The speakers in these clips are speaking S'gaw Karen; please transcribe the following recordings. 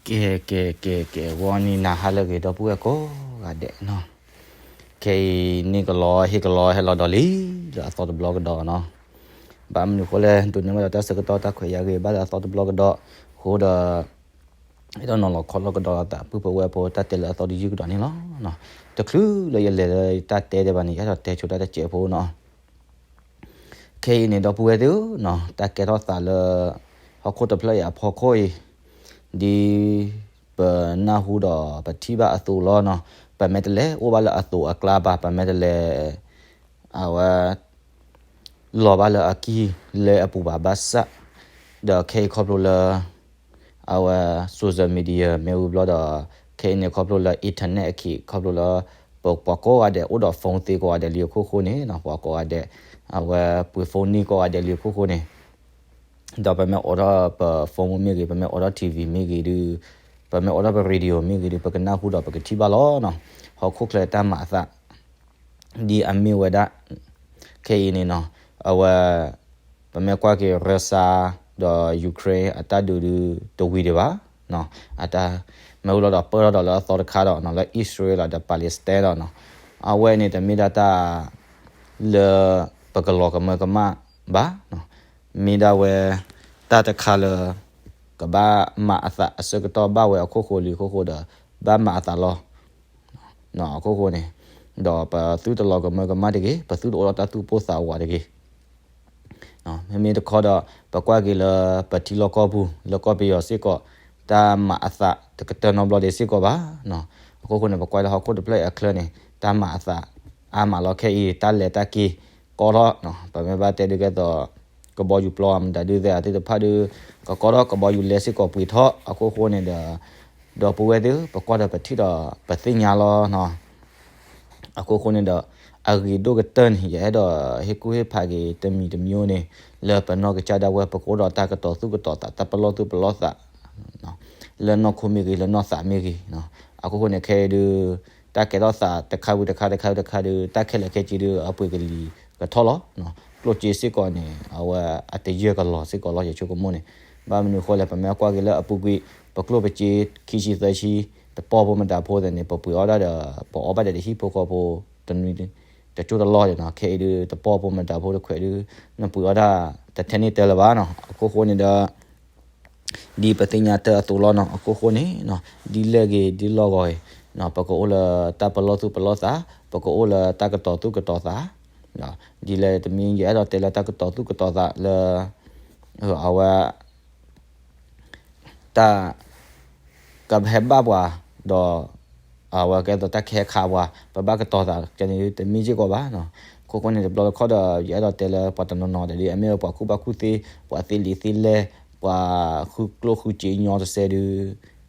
ကဲ ကဲ ကဲ ကဲ ဂီၤနံၤနၤဟါလၢအဂ့ၤ ဒီပုၢ်ဝဲၢ်ကိးဂၤဒဲးနီၤ, ခဲအံၤန့ၣ်ကလီဟ့ၣ်ကလီဟဲလီၤဒီးလံ လၢအသီတဘျီကဒီးနီၤ, ဘၣ်မနုၤအဃိလဲၣ် ဒိးန့ၢ်ဝဲဒီးတၢ်ဆၢကတီၢ်တၢ်ခွဲးယာ်ဂ့ၤ ဘၣ်လၢအသီတဘျီကဒီးအဃိဒီး အဲၣ်ဒိးနီၤလီၤခီလီၤကဒီးသးပုၢ်ဖိဝဲၢ်ဖိ တၢ်တဲလၢအသီတယုၢ်ကဒီးန့ၣ်လီၤ. တချုးလၢယလဲၤလၢတၢ်တဲဒံးဘၣ်န့ၣ် ယအဲၣ်ဒိးတဲဆိတၢ်တစဲးဖိနီၤ. ခဲအံၤန့ၣ် ဒီပုၢ်ဝဲၢ်သ့ၣ်ဧၢနီၤ, တၢ်ကဲထီၣ်သးလၢ ဟီၣ်ခိၣ်တဖျၢၣ်အံၤအဖီခိၣ်အံၤ, ဒ်ပနၢ်ဟူဒီးပထံၣ်ဘၣ်အသိးလီၤနီၤ, ပမ့ၢ်တလဲၤအိၣ်ဘၣ်လၢအသိးအကျါဘၣ်, ပမ့ၢ်တလဲၤ အဝဲ လီၤဘၣ်လၢအကံၢ်လဲအပူၤဘၣ် ဘၣ်ဆၣ် ဒီးခဲအံၤခီဖျိလၢ အဝဲ social media မ့ၢ်ဝံၤဘျီဒီး ခဲအံၤန့ၣ်ခီဖျိလၢ internet အခံ ခီဖျိလၢ ပပှၤကိးဂၤဒဲးအိၣ်ဒီး phone သ့ကိးဂၤဒဲးလံအခိၣ်ဃိန့ၣ်နီၤ, ပှၤကိးဂၤဒဲး အဝဲပှ့ၤ phone န့ၢ်ကိးဂၤဒဲးလံအခိၣ်ဃိန့ၣ် ဒီးပမ့ၢ်အိးထီၣ်ပ phone မ့ၢ်ဂ့ၤ, ပမ့ၢ်အိးထီၣ် TV မ့ၢ်ဂ့ၤဒုး, ပမ့ၢ်အိးထီၣ်ပ radio မ့ၢ်ဂ့ၤဒုး ပကနၢ်ဟူဒီးပကထံၣ်ဘၣ်လီၤနီၤ, ဟီၣ်ခိၣ်ချၢတၢ်မၤအသး ဒ်အမ့ၢ်ဝဲဒၣ် ခဲအံၤန့ၣ်နီၤ, အဝဲ ပမ့ၢ်ကွၢ်က့ၤ Russia ဒီး Ukraine အတၢ်ဒုးဒုးတဝံၤဒံးဘၣ်, အတၢ် မ့ၢ်ဝံၤလီၤဒီးပၢၢ်ထီၣ်ဒီးလၢအသီတခါဒီးနီၤ, လၢ Israel ဒီး Palestine ဒီးနီၤ, အဝဲန့ၣ်တမ့ၢ်ဒၣ်တၢ် လၢပကလီၤကမၢကမၣ်ဘၣ်, မ့ၢ်ဒၣ်ဝဲ တၢ်တခါလၢ ကဘၣ်မၤအသးအဆၢကတီၢ်ဘၣ်ဝဲအခိၣ်ဃိလံအခိၣ်ဃိဒီး ဘၣ်မၤအသးလီၤ. အခိၣ်ဃိန့ၣ် ဒီးပသုတလီၤကမၢကမၣ်တဂ့ၤ, ပသုတအိၣ်ဒီးတၢ်သူၣ်ပိၢ်သးဝးတဂ့ၤ. မ့မ့ၢ်တခီဒီး ပကွၢ်က့ၤလၢပထံလီၢ်ကီၢ်ပူၤ လၢကီၢ်ပယီၤစ့ၢ်ကီး တၢ်မၤအသးတကတၢၢ်နီတဘျီဒံးစ့ၢ်ကီးဘၣ်. အခိၣ်ဃိန့ၣ် ပကွၢ်လၢဟီၣ်ခိၣ်တဖျၢၣ်အံၤအချၢန့ၣ် တၢ်မၤအသးအါမးလီၤ. ခဲအံၤ တၢ်လဲၤတၢ်က့ၤကီထီၣ်, ပမ့ၢ်ဘၣ်တဲဒုးကဲသိး ကဘီယူၤပျီမတၤဒုးသ့ၣ်အသ့ၣ်တဖၣ်ဒုး ကကီထီၣ် ကဘီယူၤလဲစ့ၢ်ကီးပှ့ၤထီၣ် အခိၣ်ဃိန့ၣ်ဒီး ဒီပုၢ်ဝဲၢ်သ့ၣ်ဧၢ ပကွၢ်ဒီးပထံၣ်ဒီးပသ့ၣ်ညါလီၤ. အခိၣ်ဃိန့ၣ်ဒီး အဂ့ၤဒိၣ်ကတၢၢ်န့ၣ် ယအဲၣ်ဒိးဟ့ၣ်ကူၣ်ဟ့ၣ်ဖးက့ၤတမံၤတမံၤန့ၣ် လၢပနီၢ်ကစၢ်ဒၣ်ဝဲ ပကအိၣ်ဒီးတၢ်ကတီၤသူၣ်ကတီၤသး တၢ်ပလီၢ်သူၣ်ပလီၢ်သး လၢနီၢ်ခိမ့ၢ်ဂ့ၤ လၢနီၢ်သးမ့ၢ်ဂ့ၤ. အခိၣ်ဃိန့ၣ် ခဲအံၤဒုး တၢ်ကဲထီၣ်သးတခါဝံၤတခါ တခါဝံၤတခါဒုး တၢ်ခဲလၢာ်ခဲဆ့ဒုး အပှ့ၤကလံၤကထီၣ်လီၤ. ကျိၣ်စ့စ့ၢ်ကီးန့ၣ် အဝဲအတယၢၢ်ကလီၤစ့ၢ်ကီးလီၤ ယဆိကမိၣ်န့ၣ်. ဘၣ်မနုၤအဃိလဲၣ် ပမ့ၢ်ကွၢ်က့ၤလၢအပူၤကွံာ် ပကျိၣ်ပစ့ခံဆံသၢဆံ တပီၢ်ဖိမတၤဖိသ့ၣ်န့ၣ် ပပှ့ၤအီၣ်ဒၣ်ဒီး ပအီၣ်ဘၣ်ဒီးတဟံၣ်ဖိဃီဖိ တနွံ တကၠိၢ်တလီၢ်န့ၣ်နီၤ. ခဲအံၤဒုး တပီၢ်ဖိမတၤဖိတခွဲးဒုး နပှ့ၤအီၣ်ဒၣ် တထဲန့ၢ်တၢလၢၤဘၣ်နီၤ. အခိၣ်ဃိန့ၣ်ဒီး ဒ်ပသ့ၣ်ညါတၢ်အသိးလီၤနီၤ. အခိၣ်ဃိန့ၣ် ဒ်လဲၣ်ဂ့ၤဒ်လီၢ်ဂီၤဂ့ၤ ပကအိၣ်လၢတၢ်ပလီၢ်သူၣ်ပလီၢ်သး ပကအိၣ်လၢတၢ်ကတီၤသူၣ်ကတီၤသး ဒ်လဲၣ်တမံၤ ယအဲၣ်ဒိးတဲလၢတၢ်ကတီၤသူၣ်ကတီၤသးလၢ အဝဲ တၢ် ကဟဲဘၣ်ပှၤ ဒီး အဝဲကဲသိးတၢ်ကဟဲခးပှၤ ပဘၣ်ကတီၤသးကဲန့ၣ် တမ့ၢ်စ့ၢ်ကီးဘၣ်နီၤ. အခိၣ်ဃိန့ၣ် တဘျီတခီၣ်ဒီး ယအဲၣ်ဒိးတဲလၢပှၤတနီၤနီၤဒီး အမ့ၢ်ပှၤကူၣ်ဘၣ်ကူၣ်သ့ ပှၤသ့လံာ်သ့လဲၢ် ပှၤဃုကျိၣ်ဃုစ့ညီတစဲးဒုး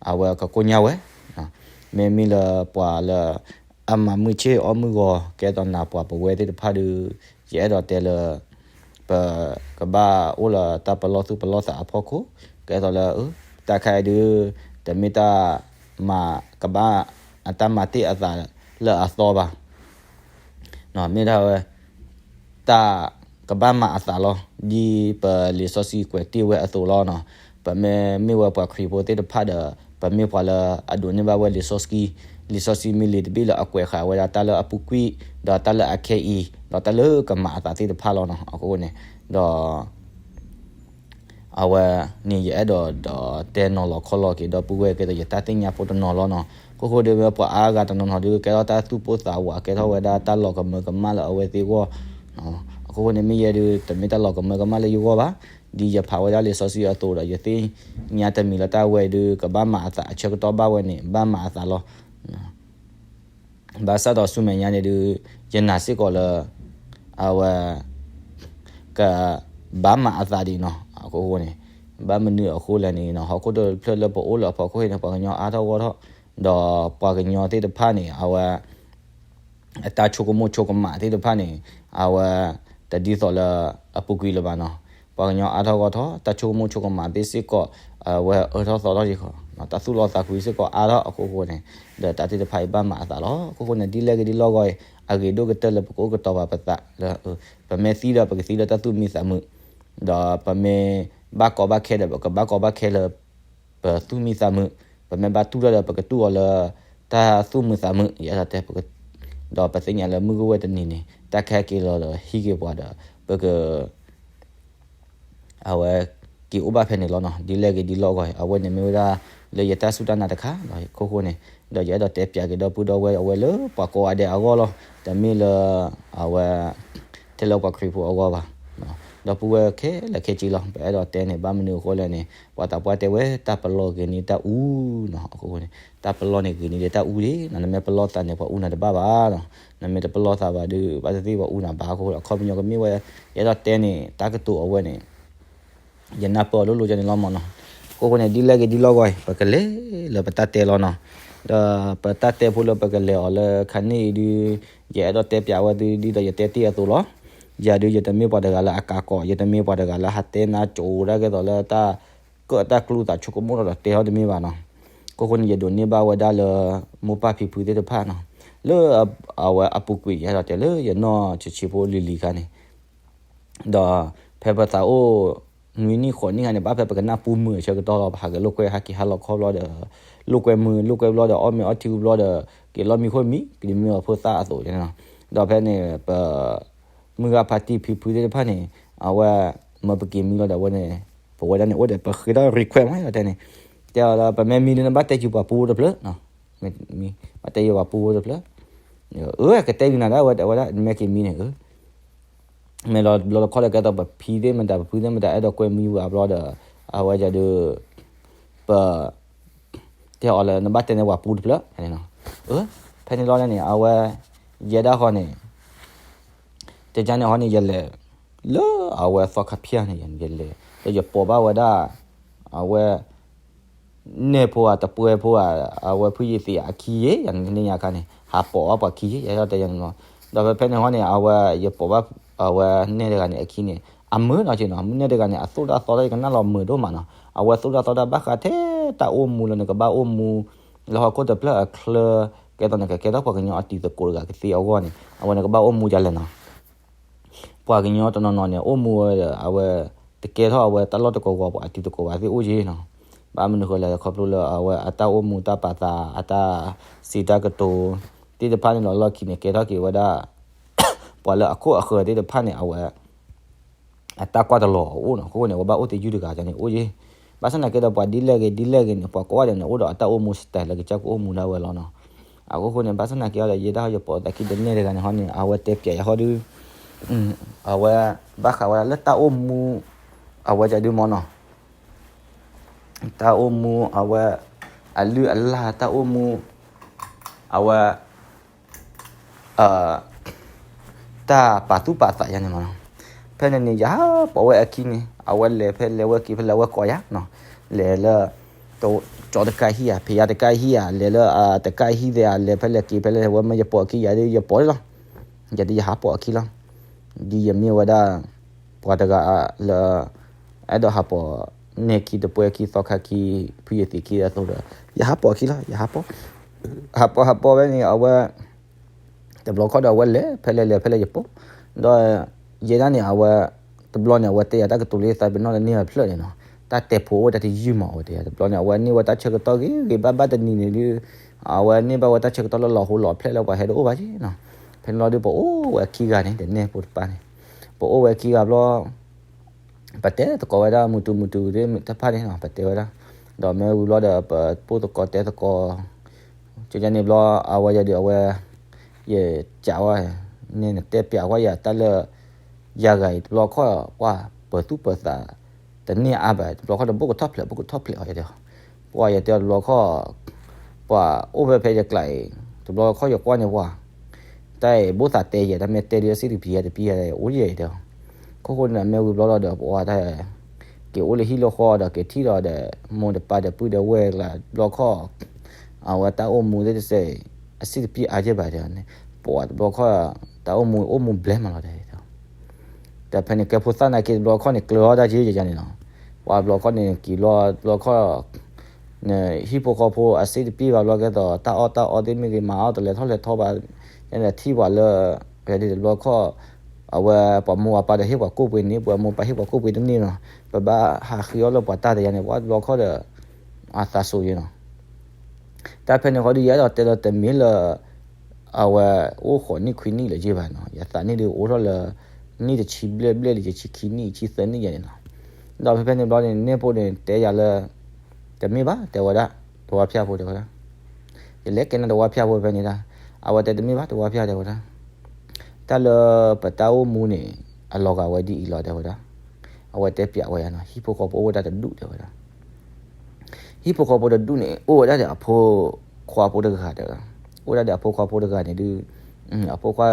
အဝဲကကိညၢ်ဝဲ မ့မ့ၢ်လၢပှၤလၢ အမၤမုာ်ဆ့ၣ်အီၣ်မုာ်ဂီၤ ကဲသိးနၤပှၤပဝဲသ့ၣ်တဖၣ်ဒုး ယအဲၣ်ဒိးတဲလၢ ပကဘၣ်အိၣ်လၢတၢ်ပလီၢ်သူၣ်ပလီၢ်သးအဖီခိၣ် ကဲသိးလၢ တၢ်ခါအံၤဒုး တမ့ၢ်တၢ်မၤကဘၣ်အတၢ်မၤတ့ၢ်အသးလၢအသီဘၣ် မ့ၢ်ဒၣ်ဝဲ တၢ်ကဘၣ်မၤအသးလီၤ. ဒ်ပလံာ်စီဆှံကွဲးတ့ၢ်ဝဲအသိးလီၤနီၤ. ပမ့ၢ်မ့ၢ်ဝဲပှၤခရံာ်ဖိသ့ၣ်တဖၣ်ဒီး ပမ့ၢ်ပှၤလၢအဒိးန့ၢ်ဘၣ်ဝဲလံာ်စီဆှံ, လံာ်စီဆှံမ့ၢ်လံာ်တဘ့ၣ်လၢအကွဲးဃာ်ဝဲဒၣ်တၢ်လၢအပူၤကွံာ် ဒီးတၢ်လၢအခဲအံၤ ဒီးတၢ်လၢကမၤအသးသ့ၣ်တဖၣ်လီၤနီၤ. အဃိန့ၣ် ဒီး အဝဲန့ၣ် ယအဲၣ်ဒိးဒီးတဲနီၤလီၤခီလီၤက့ၤ ဒီပုၢ်ဝဲၢ်ကဲသိးယတၢ်သ့ၣ်ညါဖိတနီၤလီၤနီၤ. အခိၣ်ဃိဒုး မ့ၢ်ပှၤအါဂၤတနီၤနီၤဒုး ကဲထီၣ်တၢ်သူၣ်ပိၢ်သးဝး ကဲထီၣ်ဝဲဒၣ်တၢ်လီၤကမၢကမၣ်လၢအဝဲသ့ၣ်အဂီၢ်. အခိၣ်ဃိန့ၣ် မ့ၢ်ယဲဒုး တမ့ၢ်တၢ်လီၤကမၢကမၣ်လၢယဂီၢ်ဘၣ်. ဒ်ယဖးဝဲဒၣ်လံာ်စီဆှံအသိးဒီး ယသ့ၣ်ညါတမံၤလၢတၢ်ဝဲဒုး ကဘၣ်မၤအသးအဆၢကတီၢ်ဘၣ်ဝဲန့ၣ် ဘၣ်မၤအသးလီၤ. ဘၣ်ဆၣ်ဒီးဆူမဲာ်ညါန့ၣ်ဒုး ယနာ်စ့ၢ်ကီးလၢ အဝဲ ကဘၣ်မၤအသးဒံးနီၤ. အဃိန့ၣ် ဘၣ်မနုၤအဃိလဲၣ်န့ၣ်နီၤ ဟီၣ်ခိၣ်တဖျၢၣ်လၢပအိၣ်လၢအဖီခိၣ်အံၤန့ၣ် ပှၤကညီအါထီၣ်ဂီၢ်ထီၣ် ဒီးပှၤကညီသ့ၣ်တဖၣ်န့ၣ် အဝဲ အတၢ်ဆိကမိၣ်ဆိကမးသ့ၣ်တဖၣ်န့ၣ် အဝဲ တဒ်သိးလၢအပူၤကွံာ်လၢၤဘၣ်နီၤ. ပှၤကညီအါထီၣ်ဂီၢ်ထီၣ် တၢ်ဆိကမိၣ်ဆိကမးသ့ၣ်စ့ၢ်ကီး အဝဲအၢထီၣ်သီထီၣ်ယံၤဃီ တၢ်သူၣ်လီသးကွံစ့ၢ်ကီးအါထီၣ်အဃိဃိန့ၣ် ဒီးတၢ်သ့ၣ်တဖၣ်အံၤဘၣ်မၤအသးလီၤ. အဃိဃိန့ၣ် ဒ်လဲၣ်ဂ့ၤဒ်လီၢ်ဂီၤအံၤ အဂ့ၤဒိၣ်ကတၢၢ်လၢပကအိၣ်ကတီၤပာ်ပသးလၢ ပမ့ၢ်သံဒီးပကသံလၢတၢ်သူၣ်မံသးမုာ် ဒီးပမ့ၢ်ဘၣ်ကီဘၣ်ခဲဒီး ပကဘၣ်ကီဘၣ်ခဲလၢ ပသူၣ်မံသးမုာ် ပမ့ၢ်ဘၣ်တူၢ်ထီၣ်ဒီး ပကတူၢ်အီၤလၢ တၢ်သူၣ်မုာ်သးမုာ် ယအဲၣ်ဒိးတဲ ဒီးပသ့ၣ်ညါလၢမုၢ်ဂီၢ်ဝဲတနံၤန့ၣ် တၢ်ခဲက့ၤလီၤဒီးဟံးက့ၤပှၤဒီး ပက အဝဲ က့ၤအိၣ်ဘၣ်ဖဲန့ၣ်လီၤနီၤ. ဒ်လဲၣ်ဂ့ၤဒ်လဲၣ်ဂ့ၤ အဝဲန့ၣ်မ့ၢ်ဝဲဒၣ်လၢယတၢ်စူၢ်တၢ်နာ်တခါလီၤ. အခိၣ်ဃိန့ၣ် ဒီးယအဲၣ်ဒိးတဲပၠးက့ၤဒီပုၢ်ဒီဝဲၢ် အဝဲလၢပှၤကိးဂၤဒဲးအဂီၢ်လီၤ. တမ့ၢ်လၢ အဝဲ ထဲလၢပှၤခရံာ်ဖိအဂီၢ်ဘၣ်. ဒီပုၢ်ဝဲၢ်ခဲလၢာ်ခဲဆ့လီၤ. ပအဲၣ်ဒိးတဲန့ၣ် ဘၣ်မနုၤအဃိလဲၣ်န့ၣ် ပှၤသးပှၢ်တဲဝဲ တၢ်ပလီၢ်ဂ့ၤန့ၢ်တၢ်အူနီၤ. အခိၣ်ဃိန့ၣ် တၢ်ပလီၢ်န့ၣ်ဂ့ၤန့ၢ်ဒီးတၢ်အူဒၣ်နီၤ. နမ့ၢ်ပလီၢ်သးန့ၣ် ပှၤအူနၤတဘၣ်ဘၣ်နီၤ. နမ့ၢ်တပလီၢ်သးဘၣ်ဒီး ဘၣ်သ့ၣ်သ့ၣ်ပှၤအူနၤဘၣ်. အခိၣ်ဃိ အခီပညီကမ့ၢ်ဝဲ ယအဲၣ်ဒိးတဲန့ၣ် တၢ်ကတိၤအဝဲန့ၣ် ယနၢ်ပၢၢ်အီၤလိၤလိၤကန့ၣ်လီၤမၢ်နီၤ.အခိၣ်ဃိန့ၣ် ဒ်လဲၣ်ဂ့ၤဒ်လဲၣ်ဂ့ၤ ပကလဲၤလၢပတၢ်တဲလီၤနီၤ. ဒီးပတၢ်တဲဖိလၢပကလဲၤအီၤလၢခါန့ၣ်အံၤဒုး ယအဲၣ်ဒိးတဲပၠးဝဲသုဒ်သိးယတဲတ့ၢ်အသိးလီၤ. ယၤဒုးယတမ့ၢ်ပှၤတဂၤလၢအကးကီး, ယတမ့ၢ်ပှၤတဂၤလၢဟးတဲနါကိၤဒၣ်ကဲသိးလၢတၢ် ကၢၣ်တၢ်ကျူသးဆိကမိၣ်ထီၣ်ဒီးတဲဟီတမ့ၢ်ဘၣ်နီၤ. အခိၣ်ဃိန့ၣ် ယဒိးန့ၢ်ဘၣ်ဝဲဒၣ်လၢ မိၢ်ပၢ်ဖံဖုသ့ၣ်တဖၣ်နီၤ, လၢအဝဲအပူၤကွံာ် ယအဲၣ်ဒိးတဲလၢယနီၢ်ဆံးဆံးဖိလံၤလံၤခါန့ၣ်, ဒီးဖဲပသးအိၣ်နွံနံၣ်ဃိးနံၣ်ခါန့ၣ် ဘၣ်ဖဲပကနၢ်ပူၤမုာ်အဆၢကတီၢ်လီၤ, ပဟးက့ၤလိာ်ကွဲ ဟဲက့ၤဟးလီၤခီဘျီဒီး လိာ်ကွဲမုာ်, လိာ်ကွဲဘျီဒီး အီၣ်မ့ၤအီထံဘျီဒီး က့ၤလီၢ်မံခိၣ်မံၤကဒုးမ့ၢ်အီၤဖိသၣ်အသိးန့ၣ်နီၤ. ဒီးဖဲန့ၣ် ပ မုၢ်ဂၤဖါတံၢ်ဖံဖုသ့ၣ်တဖၣ်န့ၣ် အဝဲ မၢပက့ၤမံလီၤဒီး အဝဲန့ၣ် ပဝဲဒၣ်န့ၣ် အိၣ်ဒီးပဃ့ထီၣ် request မး တဲန့ၣ်, တဲအီၤလၢ ပမ့ၢ်မံလၢနဘၣ်တဲဃုာ်ပှၤပူဖိတဖျၢၣ်, ဘၣ်တဲဃုာ်ပှၤပူဖိတဖျၢၣ်, အၢ ကတဲဃုာ်နၤဒၣ်ဝဲ တဲဝဲဒၣ် နမ့ၢ်က့ၤမံန့ၣ် အၢ မ့ၢ်လီၤတဘျီတခီၣ်လၢကဲသိး ပဖံသ့ၣ်မတၤ ပဖုသ့ၣ်မတၤ အဲၣ်ဒိးကွဲမုာ်ဝဲဘျီဒီး အဝဲဒုး ပ တဲအီၤလၢ နဘၣ်တဲန့ၢ်ပှၤပူတဖျၢၣ်, အၢ ဖဲန့ၣ်လီၤန့ၣ် အဝဲ ယဲဒၣ်ဃီန့ၣ် တကါန့ၣ်ဟီန့ၣ် ယလဲၤ လၢအဝဲသီခါဖၠၣ်န့ၣ် ယလဲၤ ဒီးယပိာ်ဘၣ်ဝဲဒၣ် အဝဲ နဲၣ်ဖိဧါ တပှဲၤဖိဧါ အဝဲဖုယသံးအခံယ့ၣ် ယန့ၣ်ညါခါန့ၣ် ဟးပိာ်ဘၣ်ပှၤခံယ့ၣ် ယဲဒၣ်တဲယန့ၣ်လီၤ. ဒီးဖဲဖဲန့ၣ်ဟီန့ၣ် အဝဲ ယပိာ်ဘၣ် အဝဲနဲၣ်တဂၤန့ၣ် အခံန့ၣ် အမုာ်နီၤက့နီၤ, နဲၣ်တဂၤန့ၣ် အသူၣ်တၢ်သီတၢ် ယကနၣ်လီၤမုာ်ဒိၣ်မးနီၤ, အဝဲသူၣ်တၢ်သီတၢ်ဘၣ်ဃးထဲတၢ်အိၣ်မူလၢနကဘၣ်အိၣ်မူ လၢဟီၣ်ခိၣ်တဖျၢၣ်အချၢ ကဲသိးနကကဲထီၣ်ပှၤကညီအတံၤသကိးတဂၤကသ့အဂီၢ်န့ၣ် အဝဲနကဘၣ်အိၣ်မူဒ်လဲၣ်နီၤ. ပှၤကညီတနီၤနီၤန့ၣ် အိၣ်မူဝဲဒီး အဝဲ တကဲထီၣ်အဝဲတၢ်လီၢ်တကိးဂီၤ ပှၤအတံၤသကိးဘၣ်သ့ၣ်အိၣ်က့နီၤ. ဘၣ်မနုၤဃိလဲၣ်ခီဖျိလၢအဝဲအတၢ်အိၣ်မူတၢ်ပာ်သး အတၢ်စံးတၢ်ကတိၤသ့ၣ်တဖၣ်န့ၣ်လီၤ လီၢ်ခံန့ၣ် ကဲထီၣ်က့ၤဝဲဒၣ် ပှၤလၢအခိၣ်အဃၢၤသ့ၣ်တဖၣ်န့ၣ် အဝဲ အတၢ်ကွၢ်တလီၤအအိၣ်နီၤ. အခိၣ်ဃိန့ၣ် အဝဲဘၣ်အိၣ်တယုၢ်တဂၤန့ၣ်အိၣ်ယ့ၣ်. ဘၣ်ဆၣ်သနာ်က့ဒီး ပှၤဒ်လဲၣ်ဂ့ၤဒ်လဲၣ်ဂ့ၤန့ၣ် ပှၤကိးဂၤဒဲးန့ၣ် အိၣ်ဒီးအတၢ်အိၣ်မူ style လၢကစၢ်ကအိၣ်မူဒၣ်ဝဲလီၤနီၤ. အခိၣ်ဃိန့ၣ် ဘၣ်ဆၣ်သနာ်က့ဒီး ယဲဒၣ်ယပိာ်သးခံတနဲၣ်တဂၤန့ၣ်ဟီန့ၣ် အဝဲတဲပၠးယၤဟီဒုး အဝဲ ဘၣ်ဃးဝဲဒၣ်လၢတၢ်အိၣ်မူ အဝဲဒုးမ့ၢ်နီၤ တၢ်အိၣ်မူအဝဲ အလုၢ်အလၢ်တၢ်အိၣ်မူ အဝဲ တၢ်ပာ်သူၣ်ပာ်သးယၤန့ၣ်မ့ၢ်နီၤ. ဖဲန့ၣ်န့ၣ် ယဟးပိာ်ဝဲအခံန့ၣ် အဝဲလဲၤဖဲလဲၤဝဲက့ၤဖဲလဲၤဝဲကိးယၤနီၤ. လဲၤလၢ ကၠီတကၢ်ဟံၣ်ဧါ ဖဲယၤတကၢ်ဟံၣ်ဧါ လဲၤလၢအတကၢ်ဟံၣ်သ့ၣ်ဧါ လဲၤဖဲလဲၤက့ၤဖဲလဲၣ် ဝဲမ့ၢ်ယပိာ်အခံယၤဒီး ယပိာ်လီၤ. ယၤဒီးယဟးပိာ်အခံလီၤ. ဒ်ယမ့ၢ်ဝဲဒၣ် ပှၤတဂၤလၢ အဲၣ်ဒိးဟးပိာ် နဲၣ်ခံတပှဲၤခံသီခါခံ ဖုယသံးခံအသိးဒီး ယဟးပိာ်အခံလီၤ. ယဟးပိာ် ဟးပိာ်ဟးပိာ်ဝဲန့ၣ် အဝဲ တဘျီခီၣ်ဒီးအဝဲလဲၤဖဲလဲၣ်လဲၤဖဲလဲၣ်ယပိာ် ဒီး ယဲဒၣ်န့ၣ် အဝဲ တဘျီန့ၣ် အဝဲတဲယၤတၢ်ကတိၤလၢယသးပ့ၤနီၣ်တန့ၢ်ဘၣ်တဖျၢၣ်န့ၣ်နီၤ. တၢ်တဲဖိအိၣ်တၢ်တယုၢ်မး အဝဲတဲယၤ တဘျီန့ၣ် အဝဲန့ၢ်ဝဲတၢ်ဆၢကတီၢ်ဂ့ၤဂ့ၤဘၣ်ဘၣ်တနံၤန့ၣ်ဒုး အဝဲန့ၢ်ဘၣ်ဝဲတၢ်ဆၢကတီၢ်လၢလီၤဟိလီၤဖျဲၣ်လၢပှၤဟဲတအိၣ်ဘၣ်က့နီၤ. ဖဲန့ၣ်လီၤဒုး ပအိၣ်ဝဲခံဂၤန့ၣ် ဒီးနဲၣ်ဖိတပၢ်န့ၣ် ပအိၣ်ဝဲခံဂၤဘျီ ပတဲသကိးဝဲဒၣ်မုၢ်တူမုၢ်တူသ့ၣ်တဖၣ်န့ၣ်နီၤ ပတဲဝဲဒၣ် ဒီးမ့ၢ်ဝံၤဘျီဒီး ပပိၢ်သကိးတဲသကိး ကန့ၣ်ဘျီ အဝဲယၤဒီးအဝဲ ယကးဝဲ န့ၣ်နတဲပျးဝဲယၤတၢ်လၢ ယၤဂၤအံၤတဘျီခီၣ် ပှၤပၢၤသူၣ်ပၢၤသး တန့ၢ်အါဘၣ် တဘျီခီၣ်ဒီးဘိၣ်ကထီၣ်ဖျဲး ဘိၣ်ကထီၣ်ဖျဲးအီၤယၤဒီး ပှၤယတဲအီၤတဘျီခီၣ် ပှၤအိၣ်ဖဲဖဲယကျးအံၤ တဘျီခီၣ်ယကွၢ်န့ၣ်ပှၤ တၢ်အံၤဘိၣ်သးတဲယဲ တၢ်မ့ၢ်တဲဒ်အစ့ၣ်တပံၤယဲတပံၤယဲအိၣ်ယဲဒီး ခိၣ်ဃိန့ၣ် မ့ၢ်ဝံၤဘျီလီၤဒီး ပှၤတၢ် က့ၤအိၣ်လၢဟံၣ်လၢဃီဒီးက့ၤထံၣ်ဒီးဒီး မိၢ်တပၢ်ဒီးပုၢ်ဒီးဝဲၢ်ကျါ တဘျီခီၣ် အဝဲတၢ်အိၣ်မူသ့ၣ်တစဲး အစ့ၣ်တပံၤအါယဲဘၣ်ဒီး ပှၤတဘျီခီၣ် တၢ်အိၣ်မူအိၣ်မူဘျဲမးလီၤဒီး ဒီးဖဲန့ၣ် ကဲဖိသၣ်နာ်က့တဘျီခီၣ်န့ၣ် ကျၢၤအီၣ်တၢ်က့ယၤန့ၣ်လီၤ. ပှၤတဘျီခီၣ်န့ၣ် က့ၤလီၤတဘျီခီၣ် န့ၣ် ဟံၣ်ဖိဃီဖိအစ့ၣ်တပံၤဘၣ်ဘျီကဲသိး တၢ်အီၣ်တၢ်အီသ့ၣ်မ့ၢ်ဂ့ၤ မၤအီၣ်တလဲၤထီၣ်လဲၤထီဘၣ် ယဲန့ၣ်ထံၣ်ပှၤလၢ ယဲဒ်တဘျီခီၣ် အဝဲပှၤမိၢ်ပှၤပၢ်ဒီးဟ့ၣ်ပှၤကိၣ်ပှ့ၤန့ၣ် ပှၤမိၢ်ပၢ်ဟ့ၣ်ပှၤကိၣ်ပှ့ၤတန့ၢ်နီၤ ပဘၣ်ဟးဃ့အီၣ်လၢပှၤတၢ်တယၤန့ၣ် ပှၤတဘျီခီၣ်ဒီး အသးစိၤယဲနီၤ တၢ်ဖဲန့ၣ်ဃီဒုး ယအဲၣ်ဒိးတဲလၢတမ့ၢ်လၢ အဝဲအိၣ်ဃိးနံၣ်ခွံနံၣ်လၢၤက့ဘၣ်နီၤ, ယသးနံၣ်ဒုးအိၣ်ထီၣ်လၢ နံၣ်တဆံဘျဲၣ်ဘျဲၣ်လံ တဆံခံနံၣ် ဆံသၢနံၣ်ယဲန့ၣ်နီၤ. ဒီးဖဲဖဲန့ၣ်ဘျီန့ၣ် နဲၣ်ဖိန့ၣ်တဲယၤလၢ တမ့ၢ်ဘၣ် တဲဝဲဒၣ်, တဝါဖၠၣ်ဖိတဲဝဲဒၣ်, ယလဲၤကဲနၤတဝါဖၠၣ်ဖိဖဲန့ၣ်ဒၣ်, အဝဲတဲတမ့ၢ်ဘၣ် တဝါဖၠၣ်တဲဝဲဒၣ်, တၢ်လၢပတၢ်အိၣ်မူန့ၣ် အလီၤဂာ်ဝဲဒ်အံၤလီၤတဲဝဲဒၣ်, အဝဲတဲပျးဝဲယၤနီၤ, ဟံၣ်ဖိဃီဖိအိၣ်ဝဲဒၣ်တဒူၣ်တဲဝဲဒၣ် ဟံၣ်ဖိဃီဖိတဒူၣ်န့ၣ် အိၣ်ဝဲဒၣ်ဒီးအဖိခွါဖိတဂၤတဲဝဲဒၣ်, အိၣ်ဝဲဒၣ်ဒီးအဖိခွါဖိတဂၤန့ၣ်ဒုး, အဖိခွါ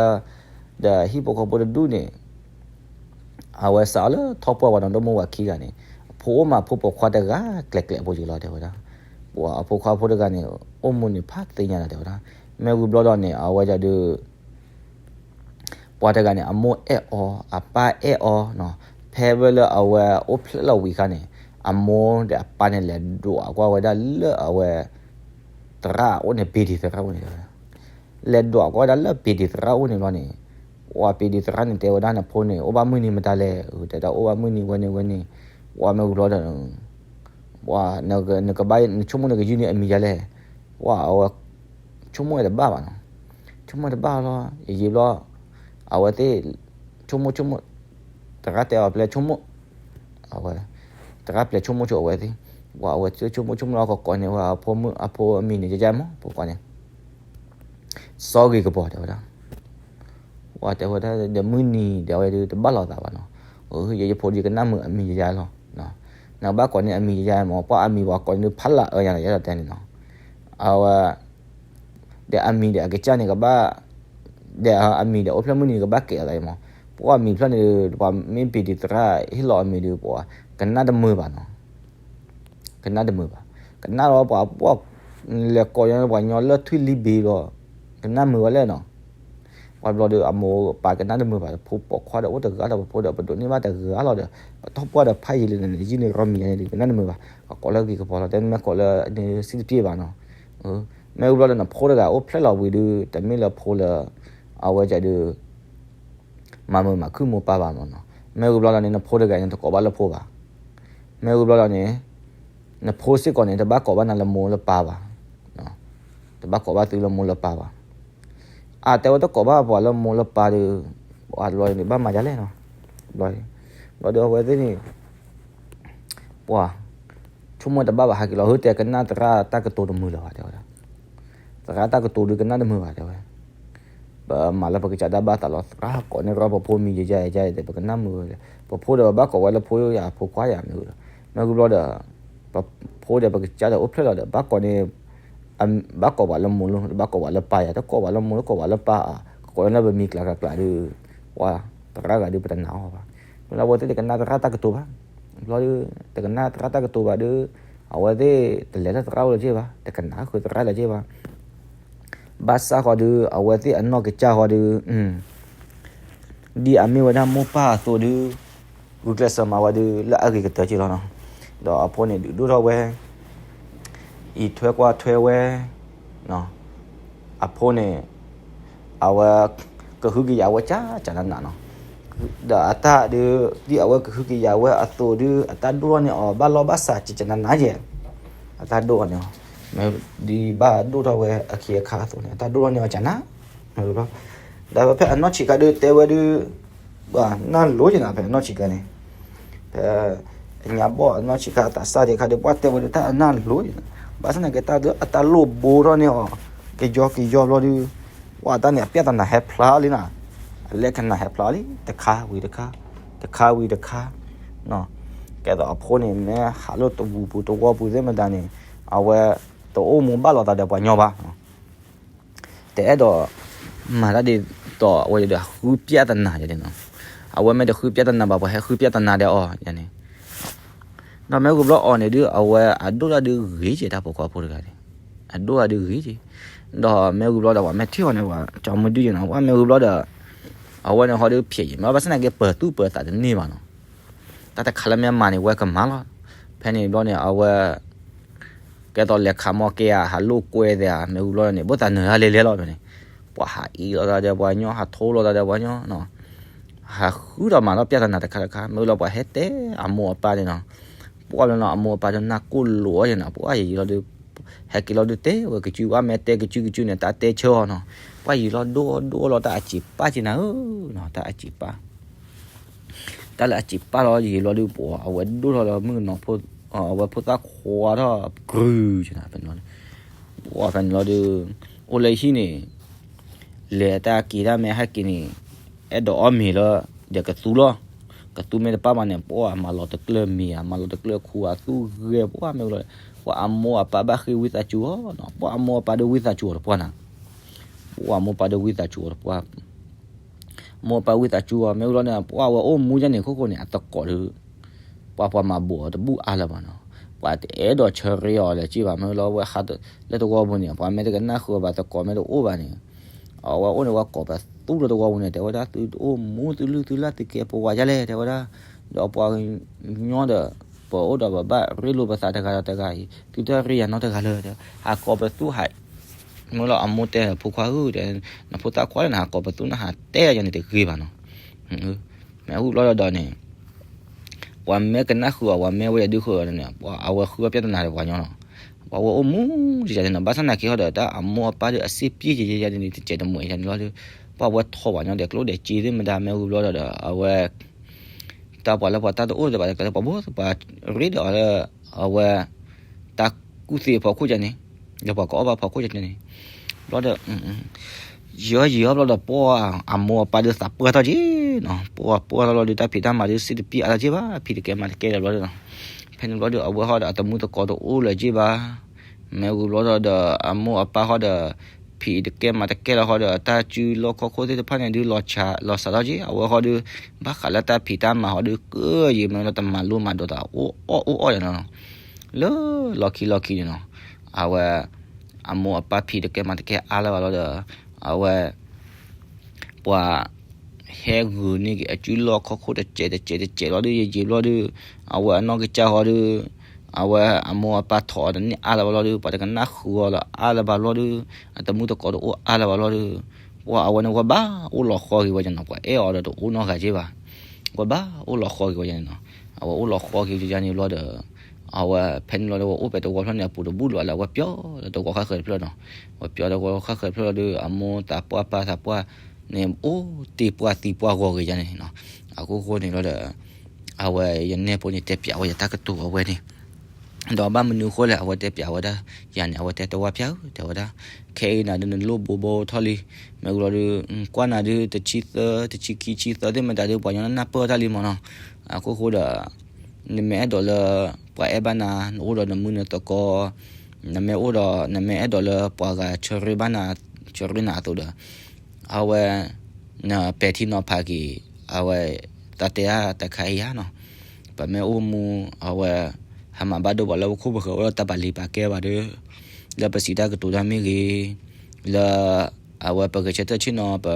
ဒီးဟံၣ်ဖိဃီဖိတဒူၣ်န့ၣ် အဝဲစးအီၤလၢထီၣ်ပှၢ်ဝဲနီၤ ဒီမိၢ်ဝၤခံဂၤန့ၣ်, အဖိအိၣ်မးဖိပိာ်ခွါတဂၤကျဲၤကျဲၤအဖိက့ၤလီၤတဲဝဲဒၣ်, ပှၤအဖိခွါဖိတဂၤန့ၣ် အိၣ်မူန့ၣ်ဖးသ့ၣ်ညါလီၤတဲဝဲဒၣ်, မ့ၢ်ဝံၤဘျီဒီးန့ၣ် အဝဲဒၣ်ဒုး ပှၤတဂၤန့ၣ် အမိၢ်အဲၣ်အီၤ အပၢ်အဲၣ်အီၤနီၤ, ဖဲဝဲလၢအဝဲအိၣ်ဖျဲၣ်လီၤဝံၤအခါန့ၣ် အမိၢ်ဒီးအပၢ်န့ၣ် လဲၤဒွးကွၢ်ဝဲဒၣ်လၢအဝဲ သရၣ်အိၣ်န့ၣ် ပ့ၤဒံးသရၣ်အိၣ်န့ၣ်တဲဝဲဒၣ်, လဲၤဒွးကွၢ်ဝဲဒၣ်လၢပ့ၤဒံးသရၣ်အိၣ်န့ၣ်ဘျီန့ၣ်, ပှၤပ့ၤဒံးသရၣ်န့ၣ်တဲဝဲဒၣ် နဖိန့ၣ် အိၣ်ဘၣ်မုၢ်နံၤမတၤလဲၣ်, တဲဒၣ်အိၣ်ဘၣ်မုၢ်နံၤဝဲန့ၣ်ဝဲန့ၣ်, ပှၤမ့ၢ်ဝံၤဘျီဒီး ပှၤ နကဘၣ် နဆိကမိၣ်နကယုၢ်န့ၢ်အမံၤဒ်လဲၣ်, ပှၤအဝဲ ဆိကမိၣ်ဝဲတဘၣ်ဘၣ်နီၤ, ဆိကမိၣ်တဘၣ်လီၤ ယယံာ်ဘျီ, အဝဲသ့ၣ် ဆိကမိၣ်ဆိကမိၣ်, သရၣ်တဲအီၤပျဲဆိကမိၣ်, အဝဲ သရၣ်ပျဲဆိကမိၣ်ဆိအဝဲသ့ၣ်, ပှၤအဝဲသ့ၣ်ဆိကမိၣ်ဆိကမိၣ်လီၤ ကကိးန့ၢ်ဝဲအဖိမုၣ် အဖိအမံၤန့ၣ် ယယါမး ပကိးန့ၣ် စီၤဂ့ၤကပီၤတဲဝဲဒၣ်, ပှၤတဲဝဲဒၣ်ဒီးမုၢ်နံၤဒီးအဝဲဒုးတဘၣ်လိာ်သးဘၣ်နီၤ, ယယဖိဒီးယကနၣ်မုာ်အမံၤယယါလီၤ, နကဘၣ်ကိးန့ၢ်အမံၤယယါမး ပှၤအမံၤပှၤကိးန့ၢ်ဒုးဖးလၢအၢညါလီၤ ယအဲၣ်ဒိးတဲန့ၣ်နီၤ, အဝဲ ဒီးအမံၤဒီးအကစၢ်န့ၣ်ကဘၣ်, ဒီးအမံၤဒီးအိၣ်ဖျဲၣ်မုၢ်နံၤကဘၣ်ကဲအီၤလီၤမး, ပှၤအမံၤဖျၢၣ်န့ၣ် ပှၤမ့ၢ်ပ့ၤဒံးသရၣ်ဟ့ၣ်လီၤအမံၤဒုး ပှၤကနၣ်တမုာ်ဘၣ်နီၤ, ကနၣ်တမုာ်ဘၣ်, ကနၣ်လီၤပှၤ ပှၤ လဲၤကိးညီပှၤညီလၢထွံၣ်လံဘ့ဘျီ, ကနၣ်မုာ်ဝဲလဲၣ်နီၤ ပှၤဘျီဒီးအမိၢ်အပၢ်ကနၣ်တမုာ်ဘၣ်, ပဖိပိာ်ခွါဒီးအိၣ်တဂၤလီၤ, ပဖိဒီးပဒိးန့ၢ်ဘၣ်တဂၤလီၤဒီး ပထီၣ်ပှၢ်ဒီးဖးယံာ်လံန့ၣ် ယုၢ်န့ၢ်ရီမံၤန့ၣ်ဒုး ကနၣ်တမုာ်ဘၣ်, ကကိးလၢဂ့ၤကပီၤလီၤ, တဲမ့ၢ်ကိးလၢန့ၣ်စံၣ်တပျ့ၣ်ဘၣ်နီၤ, မ့ၢ်ဝံၤဘျီဒီးနဖိတဂၤအိၣ်ဖျဲၣ်လီၤဝံၤဒုး တမ့ၢ်လၢဖိလၢ အဝဲဒၣ်ဒုး မၤမုာ်မၤခုၣ်မိၢ်ပၢ်ဘၣ်မးနီၤ, မ့ၢ်ဝံၤဘျီဒီးန့ၣ် နဖိတဂၤန့ၣ် တကိးဘၣ်လၢဖိဘၣ်, မ့ၢ်ဝံၤဘျီဒီးန့ၣ် နဖိစ့ၢ်ကီးန့ၣ် တဘၣ်ကိးဘၣ်နၤလၢမိၢ်လၢပၢ်ဘၣ်, တဘၣ်ကိးဘၣ်သုလၢမိၢ်လၢပၢ်ဘၣ်, အတဲဝဲတကိးဘၣ်ပှၤလၢမိၢ်လၢပၢ်ဒီး ပှၤဘျီန့ၣ် ဘၣ်မၤဒ်လဲၣ်နီၤ, ဘျီ ဘျီဒီးအဝဲသ့ၣ်န့ၣ် ပှၤ ဆိကမိၣ်တဘၣ်ဘၣ် ဟးက့ၤလီၤ ဟၢတဲကနၣ်သရၣ်တၢ်ကတိၤတမုာ်လၢၤဘၣ် တဲဝဲဒၣ်, သရၣ်တၢ်ကတိၤဒုးကနၣ်တမုာ်ဘၣ် တဲဝဲ, ပမၤလၢပကစၢ်တၢ်ဘၣ်သးလီၤ သရၣ်ကိးန့ၢ်ရီပဖိမံၤယယါယယါ တဲပကနၣ်မုာ်ဝဲ, ပဖိဒီးဘၣ်ကိးဝဲလၢဖိယၤ ဖိခွါယၤမ့ၢ်ဝံၤဒီး, မ့ၢ်ဝံၤဘျီဒီး ပဖိဒီးပကစၢ်ဒီးအိၣ်ဖျဲၣ်လီၤဒီး ဘၣ်ကိးန့ၢ် ဘၣ်ကိးပှၤလၢမိၢ်လၢ ဘၣ်ကိးပှၤလၢပၢ်ယၤ တကိးပှၤလၢမိၢ်လၢကိးပှၤလၢပၢ်ဧါ, ကကိးလၢပမံၤကျါကျါကျါဒီး ပှၤသရၣ်ဂၤဒုးပတနာ်အီၤဘၣ်, မ့ၢ်လၢအဝဲသ့ၣ်န့ၣ်ကနၣ်သရၣ်တၢ်ကတိၤဘၣ်, ဘျီဒီး တကနၣ်သရၣ်တၢ်ကတိၤဘၣ်ဒီး အဝဲသ့ၣ်တလဲၤလၢသရၣ်အိၣ်လၢၤဘၣ် တကနၣ်ဃုာ်သရၣ်လၢၤဘၣ်, ဘၣ်ဆၣ်ဃီဒီး အဝဲသ့ၣ်အနီၢ်ကစၢ်ဃီဒီး ဒ်အမ့ၢ်ဝဲဒၣ်မိၢ်ပၢ်အသိးဒီး ဂုာ်ကျဲးစၢးမၤဝဲဒီး လၢအဂ့ၤကတၢၢ်က့လီၤနီၤ, ဒီးအဖိန့ၣ်ဒုးဒိၣ်ထီၣ်ဝဲ အံးထွဲကွၢ်ထွဲဝဲ အဖိန့ၣ် အဝဲ ကဟုကယာ်ဝဲကၠးကၠးနးနးနီၤ, ဒီးအတၢ်ဒုး ဒ်အဝဲကဟုကယာ်ဝဲအသိးဒီး အတၢ်ဒိၣ်ထီၣ်န့ၢ်အီၤဘၣ်လီၢ်ဘၣ်စးကၠးကၠးနးနးယဲၢ်, အတၢ်ဒိၣ်ထီၣ်န့ၢ်အီၤ မ့ၢ်ဒ်ဘၣ်ဒိၣ်ထီၣ်ဝဲအခ့အခါအသိးန့ၣ် အတၢ်ဒိၣ်ထီၣ်န့ၢ်အီၤကၠးနး ဒီးဖဲအနီၢ်ဆံးခါဒုးတဲဝဲဒုး ပှၤနၢ်လိၤယဲၢ်နၤ ဖဲအနီၢ်ဆံးခါန့ၣ်, ဖဲ အညါဘီၣ်အနီၢ်ဆံးခါအသးစၢ်ဒံးခါဒုး ပှၤတဲဝဲဒုးတၢ်အနၢ်လိၤယဲၢ်နၤ, ဘၣ်ဆၣ်သနာ်က့တၢ်ဒုး အတၢ်လိၣ်ဘိထီၣ်န့ၢ်အီၤ ကယီကယီဘျီဒုး ပှၤတၢ်န့ၣ် အပျၢ်တနၤဟဲဖျါလံနၤ, အလဲကနၤဟဲဖျါလံ တခါဝံၤတခါ တခါဝံၤတခါ, ကဲသိးအဖိန့ၣ် မ့ၢ်ဟးလိၢ်တဝူၤပူၤတဝီပူၤသ့ၣ်မတၤန့ၣ် အဝဲတအိၣ်မူဘၣ်လိာ်သးဒီးပှၤညီဘၣ် တအဲၣ်ဒိးမၤတၢ်ဒ်သိးအဝဲဒုးဃုပျၢ်တနၤယဲၢ်န့ၣ်နီၤ, အဝဲမ့ၢ်တဃုပျၢ်တနၤဘၣ် ပှၤဟဲဃုပျၢ်တနၤဒီးအီၤယဲၢ်န့ၣ်, ဒီးမ့ၢ်ဝံၤဘျီအီၤန့ၣ်ဒုး အဝဲအဒိၣ်တၢ်ဒုးဂ့ၤကဲတၢ်ပိာ်ခွါဖိတဂၤန့ၣ်, အဒိၣ်တၢ်ဒုးဂ့ၤကဲ, ဒီးမ့ၢ်ဝံၤဘျီဒီး ပှၤမ့ၢ်ထံၣ်အီၤန့ၣ် ပှၤကၠီမုၢ်ဒုယဲၢ်နီၤ, ပှၤမ့ၢ်ဝံၤဘျီဒီး အဝဲန့ၣ်ဟီဒုးဖျဲးယဲၢ် မ့ၢ်ဘၣ်ဆၣ်သနာ်က့ပၢၤသူၣ်ပၢၤသးတန့ၢ်ဘၣ်နီၤ တၢ်တခါလၢမ့ၢ်မၤန့ၣ် ဝဲကမၤလီၤ, ဖဲန့ၣ်ဘျီန့ၣ် အဝဲ ကဲသိးလဲၤခးမီၢ်ကဲဧါ ဟးလိာ်ကွဲသဲဧါ မ့ၢ်ဝံၤဘျီန့ၣ် ဘၣ်သးနၢၤတၢ်လဲၤလဲၤလီၤန့ၣ်, ပှၤဟးအ့ၣ်လိာ်သးဒီးပှၤညီ ဟးထိလိာ်သးဒီးပှၤညီနီၤ, ဟးဃုထီၣ်မၤထီၣ်ပျၢ်တနၤတခါတခါ မ့ၢ်ဝံၤလီၤပှၤဟဲတဲအမိၢ်အပၢ်န့ၣ်နီၤ, ပှၤလၢနီၤ အမိၢ်အပၢ်ဒုးနၢ်ကိၢ်လိာ်အီၤယဲၢ်နီၤ, ပှၤယံာ်ယံာ်လီၤဒုး ဟဲက့ၤလီၤဒုးတဲဝဲကစု ဘၣ်မ့ၢ်တဲကစုကစုန့ၣ် တၢ်တဲဆၢအီၤနီၤ. ပှၢ်ယံာ်လီၤဒိၣ်ဒိၣ်လီၤတၢ်အစံးပာ်က့ၤနၤဧၢနီၤ, တၢ်အစံးပာ် တၢ်လၢအစံးပာ်လီၤယံာ်လီၤဒုး ပှၤအဝဲဒိၣ်ထီၣ်လၢမုၣ်ကနီၤဖိ အဝဲဖိသၣ်ခွါထီၣ် ကြုးကနၤဖဲန့ၣ်လီၤ. ပှၤဖဲန့ၣ်လီၤဒုး အိၣ်လၢဟံၣ်န့ၣ် လဲၤတၢ်က့ၤတၢ်မ့ၢ်ဟဲက့ၤန့ၣ် အဲၣ်ဒိးအီၣ်မ့ၤလၢ ဒီးကသူလီၤ. ကသူမ့ၢ်တပၣ်ဘၣ်န့ၣ် ပှၤမၤလီၤတကျၢၢ်မ့ၤဧါ, မၤလီၤတကျၢၢ်ခူဧါ, သူဂဲၤပှၤမ့ၢ်ဝံၤလီၤ. ပှၤအမိၢ်အပၢ်ဘၣ်ဃ့ၢ်ဝံသးစူၤအီၤနီၤ, ပှၤအမိၢ်အပၢ်ဒုးဝံသးစူၤအီၤတပှၢ်နၤ. ပှၤအမိၢ်အပၢ်ဒုးဝံသးစူၤအီၤတပှၢ် မိၢ်ပၢ်ဝံသးစူၤအီၤ မ့ၢ်ဝံၤလီၤန့ၣ် ပှၤဝဲအိၣ်မူဒ်န့ၣ် ခိၣ်ဃိန့ၣ်အသကိးဒီး ပှၤပှၤမၤဘူးအီၤတဘူၣ်အါလၢၤဘၣ်နီၤ. ပှၤတအဲၣ်ဒိးဆၢရ့အီၤလၢၤက့ဘၣ် မ့ၢ်ဝံၤလီၤ ဝဲဟးလၢသဝီပူၤန့ၣ် ပှၤမ့ၢ်တကနၣ်ဃုာ်အီၤဘၣ် သကိးမ့ၢ်တအိၣ်ဘၣ်န့ၣ် အဝဲအိၣ်န့ၣ် ပှၤကိးပသူလၢသဝီပူၤန့ၣ် တဲဝဲဒၣ် သုတအိၣ်မူသုလုၢ်သုလၢ်သုကဲပဝးဒ်လဲၣ် တဲဝဲဒၣ်. ဒီးပှၤကညီဒီး ပအိၣ်ဒီးပဘၣ်ရ့လိာ်ပသးတဂၤဒီးတဂၤအံၤ သုတရ့ယၤနီတဂၤလၢၤ တဲ ဟးကိးပသူဟး မ့ၢ်လီၤအမိၢ်တဲ ဖိခွါဧၢ တဲ နဖိသၣ်ခွါလၢနဟးကိးပသူနဟးတဲယၤန့ၣ်တဂ့ၤဘၣ်နီၤ. မ့ၢ်ဝံၤဘျီဒီးန့ၣ် ပှၤမ့ၢ်ကနၣ်ဃုာ်အီၤ ပှၤမ့ၢ်ဝဲဒၣ်ဒုးဃုာ်အီၤန့ၣ် အဝဲဃုအီၣ်ပြဿနာဒီးပှၤကညီနီၤ. ပှၤဝဲအိၣ်မူဒ်န့ၣ်နီၤ ဘၣ်ဆၣ်သနာ်က့ဟီဒီး တၢ်အမိၢ်အပၢ်ဒီးအစ့ပျ့ယဲယဲန့ၣ် တစဲးတမှဲာ်ယဲန့ၣ်လီၤဒီး ပှၤဝဲထီၣ်ပှၤကညီဒီးကျိၣ်ဒီးစ့သ့ၣ်မတၤ မ့ၢ်ဝံၤဘျီဒီး အဝဲ တၢ်ပှၤလၢပှၤတၢ်တအိၣ်သ့ၣ်တဖၣ် ပှၤဘိပှၤရ့ဒီးအီၤလၢ အဝဲ တၢ်ကူၣ်သ့အဖီခိၣ်ကန့ၣ် ဒီးပှၤကအီၣ်ဘၣ်ဖီခိၣ်ကန့ၣ်န့ၣ် ဘျီဒီး ယံာ်ယံာ်အီၤဘျီဒီး ပှၤအမိၢ်အပၢ်ဒုးသးပှၢ်ထီၣ်က့နီၤ ပှၤပှၢ်ထီၣ်လီၤဒီး တၢ်ဖံးတၢ်မၤဒုးစံၣ်တပျ့အါထီၣ်က့ဘၣ် ဖံးတကဲမၤတကဲလၢၤဘျီဒီးနီၤ. ဖဲန့ၣ်ဘျီဒီး အဝဲဟီဒီးအတမူသကိးတအိၣ်လၢၤက့ဘၣ် မ့ၢ်ဝံၤဘျီဒီး အမိၢ်အပၢ်ဟီဒီး ဖံးတကဲမၤတကဲလၢၤဟီဒီး တၢ်စုလီၢ်ခီၣ်ခိၣ်သ့ၣ်တဖၣ်န့ၣ်ဒုး လီၤစးထီၣ်က့ အဝဲဟီဒီး ဘၣ်ဃးလၢတၢ်ဖံးတၢ်မၤဟီဒီး ကယံာ်မ့ၢ်လၢတမၤလိမၤဒိးသး အိၣ်အီၣ်အိၣ်အီၣ်ယၤနီၤ လၢလီၢ်ခံလီၢ်ခံန့ၣ်နီၤ အဝဲ အမိၢ်အပၢ်ဖံးတကဲမၤတကဲအါလၢၤဘၣ်လီၤဒီး အဝဲ ပှၤ ဟဲဂုာ်န့ၢ်က့ၤအစုလီၢ်ခီၣ်ခိၣ်တစဲးတစဲးတစဲးလီၤဒီး ယံာ်ယံာ်ဘျီဒီး အဝဲအနီၢ်ကစၢ်ဟီဒီး အဝဲအမိၢ်အပၢ်ထီၣ်အီၤတန့ၢ်အါလၢၤဘၣ်လီၤဒီး ပှၤတကနၣ်ဃုာ်အီၤလၢအါလၢၤဘၣ်လီၤဒီး အတမူသကိးတအိၣ်အါလၢၤဘၣ်လီၤဒီး ပှၤအဝဲန့ၣ်ဝဲဘၣ်အိၣ်လီၤဃီက့ၤဝဲန့ၣ်နီၤ ပှၤအဲၣ်အီၤဒီးတအိၣ်နီတဂၤက့ဘၣ် ဝဲဘၣ်အိၣ်လီၤဃီက့ၤဝဲန့ၣ်နီၤ အဝဲအိၣ်လီၤဃီက့ၤကန့ၣ်ဘျီဒီး အဝဲဖဲန့ၣ်လီၤဒီး ဝဲအိၣ်ပဲတဝီဖျၢၣ်န့ၣ် အပူၤတဘူၣ်လီၤလၢ အဝဲပျီလၢတဝီဃၣ်ဃၢၤတဖျၢၣ်နီၤ ဝဲပျီတဝီဃၣ်ဃၢၤတဖျၢၣ်လီၤဒီး အမိၢ်သးပှၢ်ပၢ်သးပှၢ်န့ၣ် အိၣ်တ့ၢ်ပှၢ်သံပှၢ်ဂီၤက့ၤယါန့ၣ်နီၤ အခိၣ်ဃိန့ၣ်လီၤဒီး အဝဲယနဲဖိန့ၣ် တဲပျးဝဲယတၢ်ကတိၤအဝဲန့ၣ် ဒီးဘၣ်မနုၤဃိလဲၣ် အဝဲတဲပျးဝဲဒၣ် ယၤန့ၣ် အဝဲတဲတဝၢ်ဖၠၣ်ဧၢ တဲဝဲဒၣ် ခဲအံၤနၤဒုးနလိၣ်ဘိဘိထီၣ်လံ မ့ၢ်ဝံၤလီၤဒုး ကွၢ်နၤဒုး တဆံသၢ တဆံခံ ဆံသၢသ့ၣ်မတၤဒုး ပှၤကညီနၢ်ပၢၢ်တၢ်လံမ့ၢ်နီၤ အခိၣ်ဃိဒီး နမ့ၢ်အဲၣ်ဒိးလၢ ပှၤအဲၣ်ဘၣ်နၤ နအိၣ်ဒီးနမုၢ်နသကိး နမ့ၢ်အိၣ်ဒီး နမ့ၢ်အဲၣ်ဒိးလၢပှၤဂၤဆၢရ့ဘၣ်နၤ ဆၢရ့နၤအသိးဒီး အဝဲ နပဲာ်ထံနီၤဖးက့ၤ အဝဲ သးတဲအါတခါအံၤဧါနီၤ ပမ့ၢ်အိၣ်မူ အဝဲ ဟးမၤဘၣ်ဒိပှၤလၢပခိၣ်ပဃၢၤအိၣ်ဒီးတၢ်ပာ်လံၤပာ်ကဲဘၣ်ဒီး လၢပစံးတၢ်ကတိၤတၢ်မ့ၢ်ဂ့ၤ လၢ အဝဲပဂဲၤဆၢထၢၣ်ဆ့ၣ်နီၤ ပ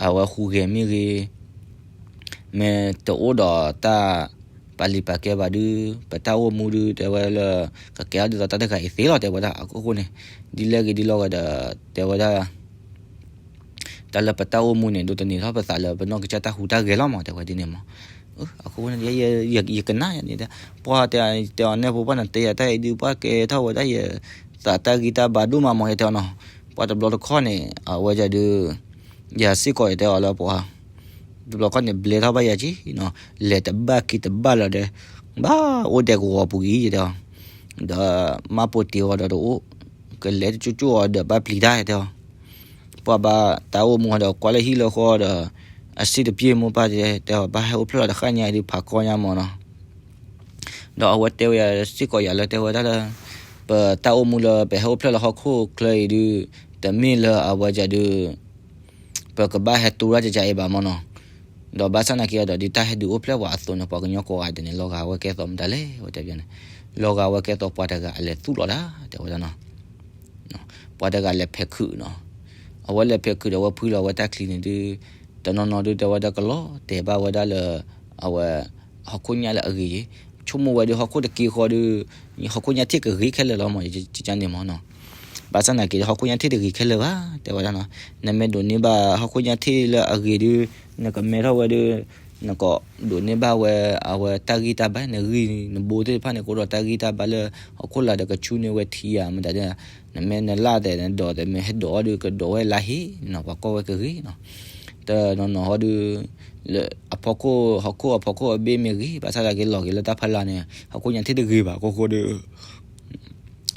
အဝဲဟူးဂဲၤမ့ၢ်ဂ့ၤ မ့ၢ်တအိၣ်ဒီးတၢ်ပာ်လံၤပာ်ကဲဘၣ်ဒုး ပတၢ်အိၣ်မူဒုး တဲဝဲလၢ ကကဲထီၣ်ဒ်သိးတၢ်တဂၤအံၤသ့လီၤ တဲဝဲဒၣ် အခိၣ်ဃိန့ၣ် ဒ်လဲၣ်ဂ့ၤဒ်လဲၣ်ဂ့ၤဒီး တဲဝဲဒၣ် တၢ်လၢပတၢ်အိၣ်မူန့ၣ် ဒိးသန့ၤထီၣ်ပသးလၢပနီၢ်ကစၢ်တၢ်ဟူးတၢ်ဂဲၤလီၤမး တဲဝဲဒ်န့ၣ်မး အခိၣ်ဃိန့ၣ် ယကနၣ်ယၤန့ၣ် ပှၤတဲအီၤနဲဖိပှၢ်နတဲယၤတၢ်အံၤဒုး ပှၤကဲထီၣ်ဝဲဒၣ်ယသးတၢ်ဂံၢ်တၢ်ဘါဒိၣ်မးမး ယတဲအီၤနီၤ ပှၤတဘျီတခီၣ်န့ၣ် အဝဲဒၣ်ဒုး ယၤစ့ၢ်ကီးယတဲအီၤလၢပှၤ တဘျီခီၣ်န့ၣ် ဘျဲထီၣ်ဘၣ်ယၤက့နီၤ လဲၤတဘၣ်က့ၤတဘၣ်လၢၤဒီး ဘၣ်အိၣ်ဒဲကဝီၤပူၤအံၤ ယတဲအီၤ ဒီးမၢ်ပိာ်တ့ၤအီၤဒီးတအိၣ် ကလဲၤတကၠိၣ်ကၠိၣ်အီၤဒီးဘၣ်ပျံၤတၢ် ယတဲအီၤ ပှၤဘၣ်တၢ်အိၣ်မူဒီးကွၢ်လၢဟံၣ်လၢဃီဒီး အစ့တပျ့မိၢ်ပၢ်တဲ တဲအီၤ ဘၣ်ဟဲအိၣ်ဖျဲၣ်လီၤတဃၣ်ညါအံၤဒုး ဖးကီညါမးနီၤ ဒီးအဝဲတဲဝဲယၤစ့ၢ်ကီးယၤလၢတဲဝဲဒၣ်လၢ ပတၢ်အိၣ်မူလၢပဟဲအိၣ်ဖျဲၣ်လၢဟီၣ်ခိၣ်ချၢအံၤဒုး တမ့ၢ်လၢအဝဲဒၣ်ဒုး ပကဘၣ်ဟဲတူၢ်ရၣ်ကကါအံၤဘၣ်မ့ၢ်နီၤ ဒီးဘၣ်ဆၣ်နာ်က့ဒီး ဒ်တၢ်ဟဲဒုးအိၣ်ဖျဲၣ်ပှၤအသိးန့ၣ် ပှၤကညီကိးဂၤဒဲးန့ၣ် လီၤဂာ်ဝဲကဲသိးမတၤလဲၣ် ဝဲတဲပျီန့ၣ် လီၤဂာ်ဝဲကဲသိးပှၤတဂၤအလဲၤသူၣ်လီၤတၢ် တဲဝဲဒၣ်နီၤ ပှၤတဂၤလဲၤဖဲးခုးနီၤ အဝဲလဲၤဖဲးခုးဒီး အဝဲဖှံလီၤဝဲတၢ်ချံန့ၣ်ဒုး တနီၤနီၤဒုး တဲဝဲဒၣ်ကလီၤတဲာ်ဘၣ်ဝဲဒၣ်လၢ အဝဲ ဟီၣ်ခိၣ်ညါလၢအဂ့ၤ ဆိကမိၣ်ဝဲဒုး ဟီၣ်ခိၣ်တက့ဃီဒုး ဟီၣ်ခိၣ်ညါထံၣ်ကဂ့ၤခဲလၢာ်လီၤမး ယကန့ၣ်မ့ၢ်နီၤ ဘၣ်ဆၣ်နာ်က့ ဟီၣ်ခိၣ်ညါထံၣ်တဂ့ၤခဲလၢာ်ဘၣ် တဲဝဲဒၣ်နီၤ နမ့ၢ်ဒိးန့ၢ်ဘၣ်ဟီၣ်ခိၣ်ညါထံၣ်လၢအဂ့ၤဒုး နကမဲထီၣ်ဝဲဒုး နကိးဒိးန့ၢ်ဘၣ်ဝဲ အဝဲတၢ်ဂံၢ်တၢ်ဘါ နဂံၢ်နဘိသ့ၣ်တဖၣ်န့ၣ် ကအိၣ်ဒီးတၢ်ဂံၢ်တၢ်ဘါလၢ ဟီၣ်ခိၣ်လာ်ဒီးကဆူန့ၢ်ဝဲထံဧါ မတၤဒ် နမ့ၢ်နလၢ်သဲးနဒိးသဲး မ့ၢ်ဟဲဒိးအီၤဒီး ကဒိးဝဲလါဟ့နီၤ ပှၤကီၢ်ဝဲကဂ့ၤနီၤ. တနီၤနီၤဟီဒီး လၢအဖီခိၣ် ဟီၣ်ခိၣ်အဖီခိၣ်အဘ့ၣ်မ့ၢ်ဂ့ၤ ဘၣ်ဆၣ်သနာ်က့လီၤက့ၤလၢတၢ်ဖီလာ်န့ၣ် ဟီၣ်ခိၣ်ညါထံၣ်တဂ့ၤဘၣ် အဃိဃိဒီး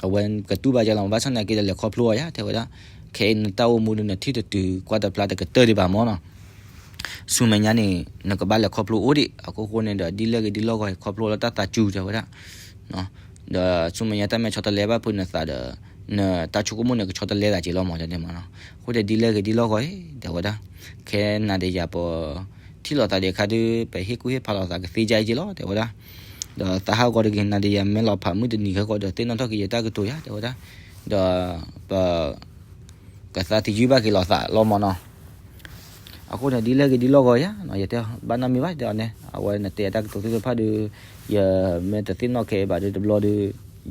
အဝဲကတူၢ်ဘၣ်ကလီၤ ဘၣ်ဆၣ်သနာ်က့ဒီးလဲၤခီဖျိအီၤယါ တဲဝဲဒၣ်, ခဲအံၤနတၢ်အိၣ်မူဒီးနထံၣ်တတုၤကွၢ်တဖျါတကတၢၢ်ဒံးဘၣ်မၢ်နီၤ. ဆူမဲာ်ညါန့ၣ် နကဘၣ်လဲၤခီဖျိအိၣ်ဒံး အခိၣ်ဃိန့ၣ်ဒီး ဒ်လဲၣ်ဂ့ၤဒ်လဲၣ်ဂ့ၤ ခီဖျိလၢတၢ်သးစူၤတဲဝဲဒၣ်, ဒီးဆူမဲာ်ညါတၢ်မ့ၢ်ဆီတလဲဘၣ်ဖုးနသးဒီး နတၢ်ဆိကမိၣ်န့ၣ် ကဆီတလဲသးက့ၤလီၤမၢ် တဲမၢ်နီၤ. အဃိဒီးဒ်လဲၣ်ဂ့ၤဒ်လဲၣ်ဂ့ၤ တဲဝဲဒၣ်, ခဲနၤဒီးယၤပ ထံၣ်လိာ်သးဒံးအခါဒီး ပဟ့ၣ်ကူၣ်ဟ့ၣ်ဖးလိာ်သးကသ့ကါအံၤက့ၤလီၤ တဲဝဲဒၣ်. ဒီးသးဟးဂီၤတဂ့ၤ နၤဒီးယၤမ့ၢ်လီၤဖးမုၢ်တနံၤခဲကီးဒီး သ့ၣ်နီၣ်ထီၣ်က့ၤယတၢ်ကတိၤယါ တဲဝဲဒၣ်. ဒီးပ ကသးသယုၢ်ဘၣ်က့ၤလိာ်သးလီၤမၢ်နီၤ. အဃိန့ၣ် ဒ်လဲၣ်ဂ့ၤဒ်လဲၣ်ဂ့ၤယါနီၤ ယတဲဘၣ်နီတမံၤဘၣ် တဲအီၤန့ၣ် အဝဲနတဲတၢ်ကတိၤသ့ၣ်တဖၣ်ဒီး ယမ့ၢ်တသ့ၣ်နီၣ်ခဲအံၤဘၣ်ဒီးတဘျီဒီး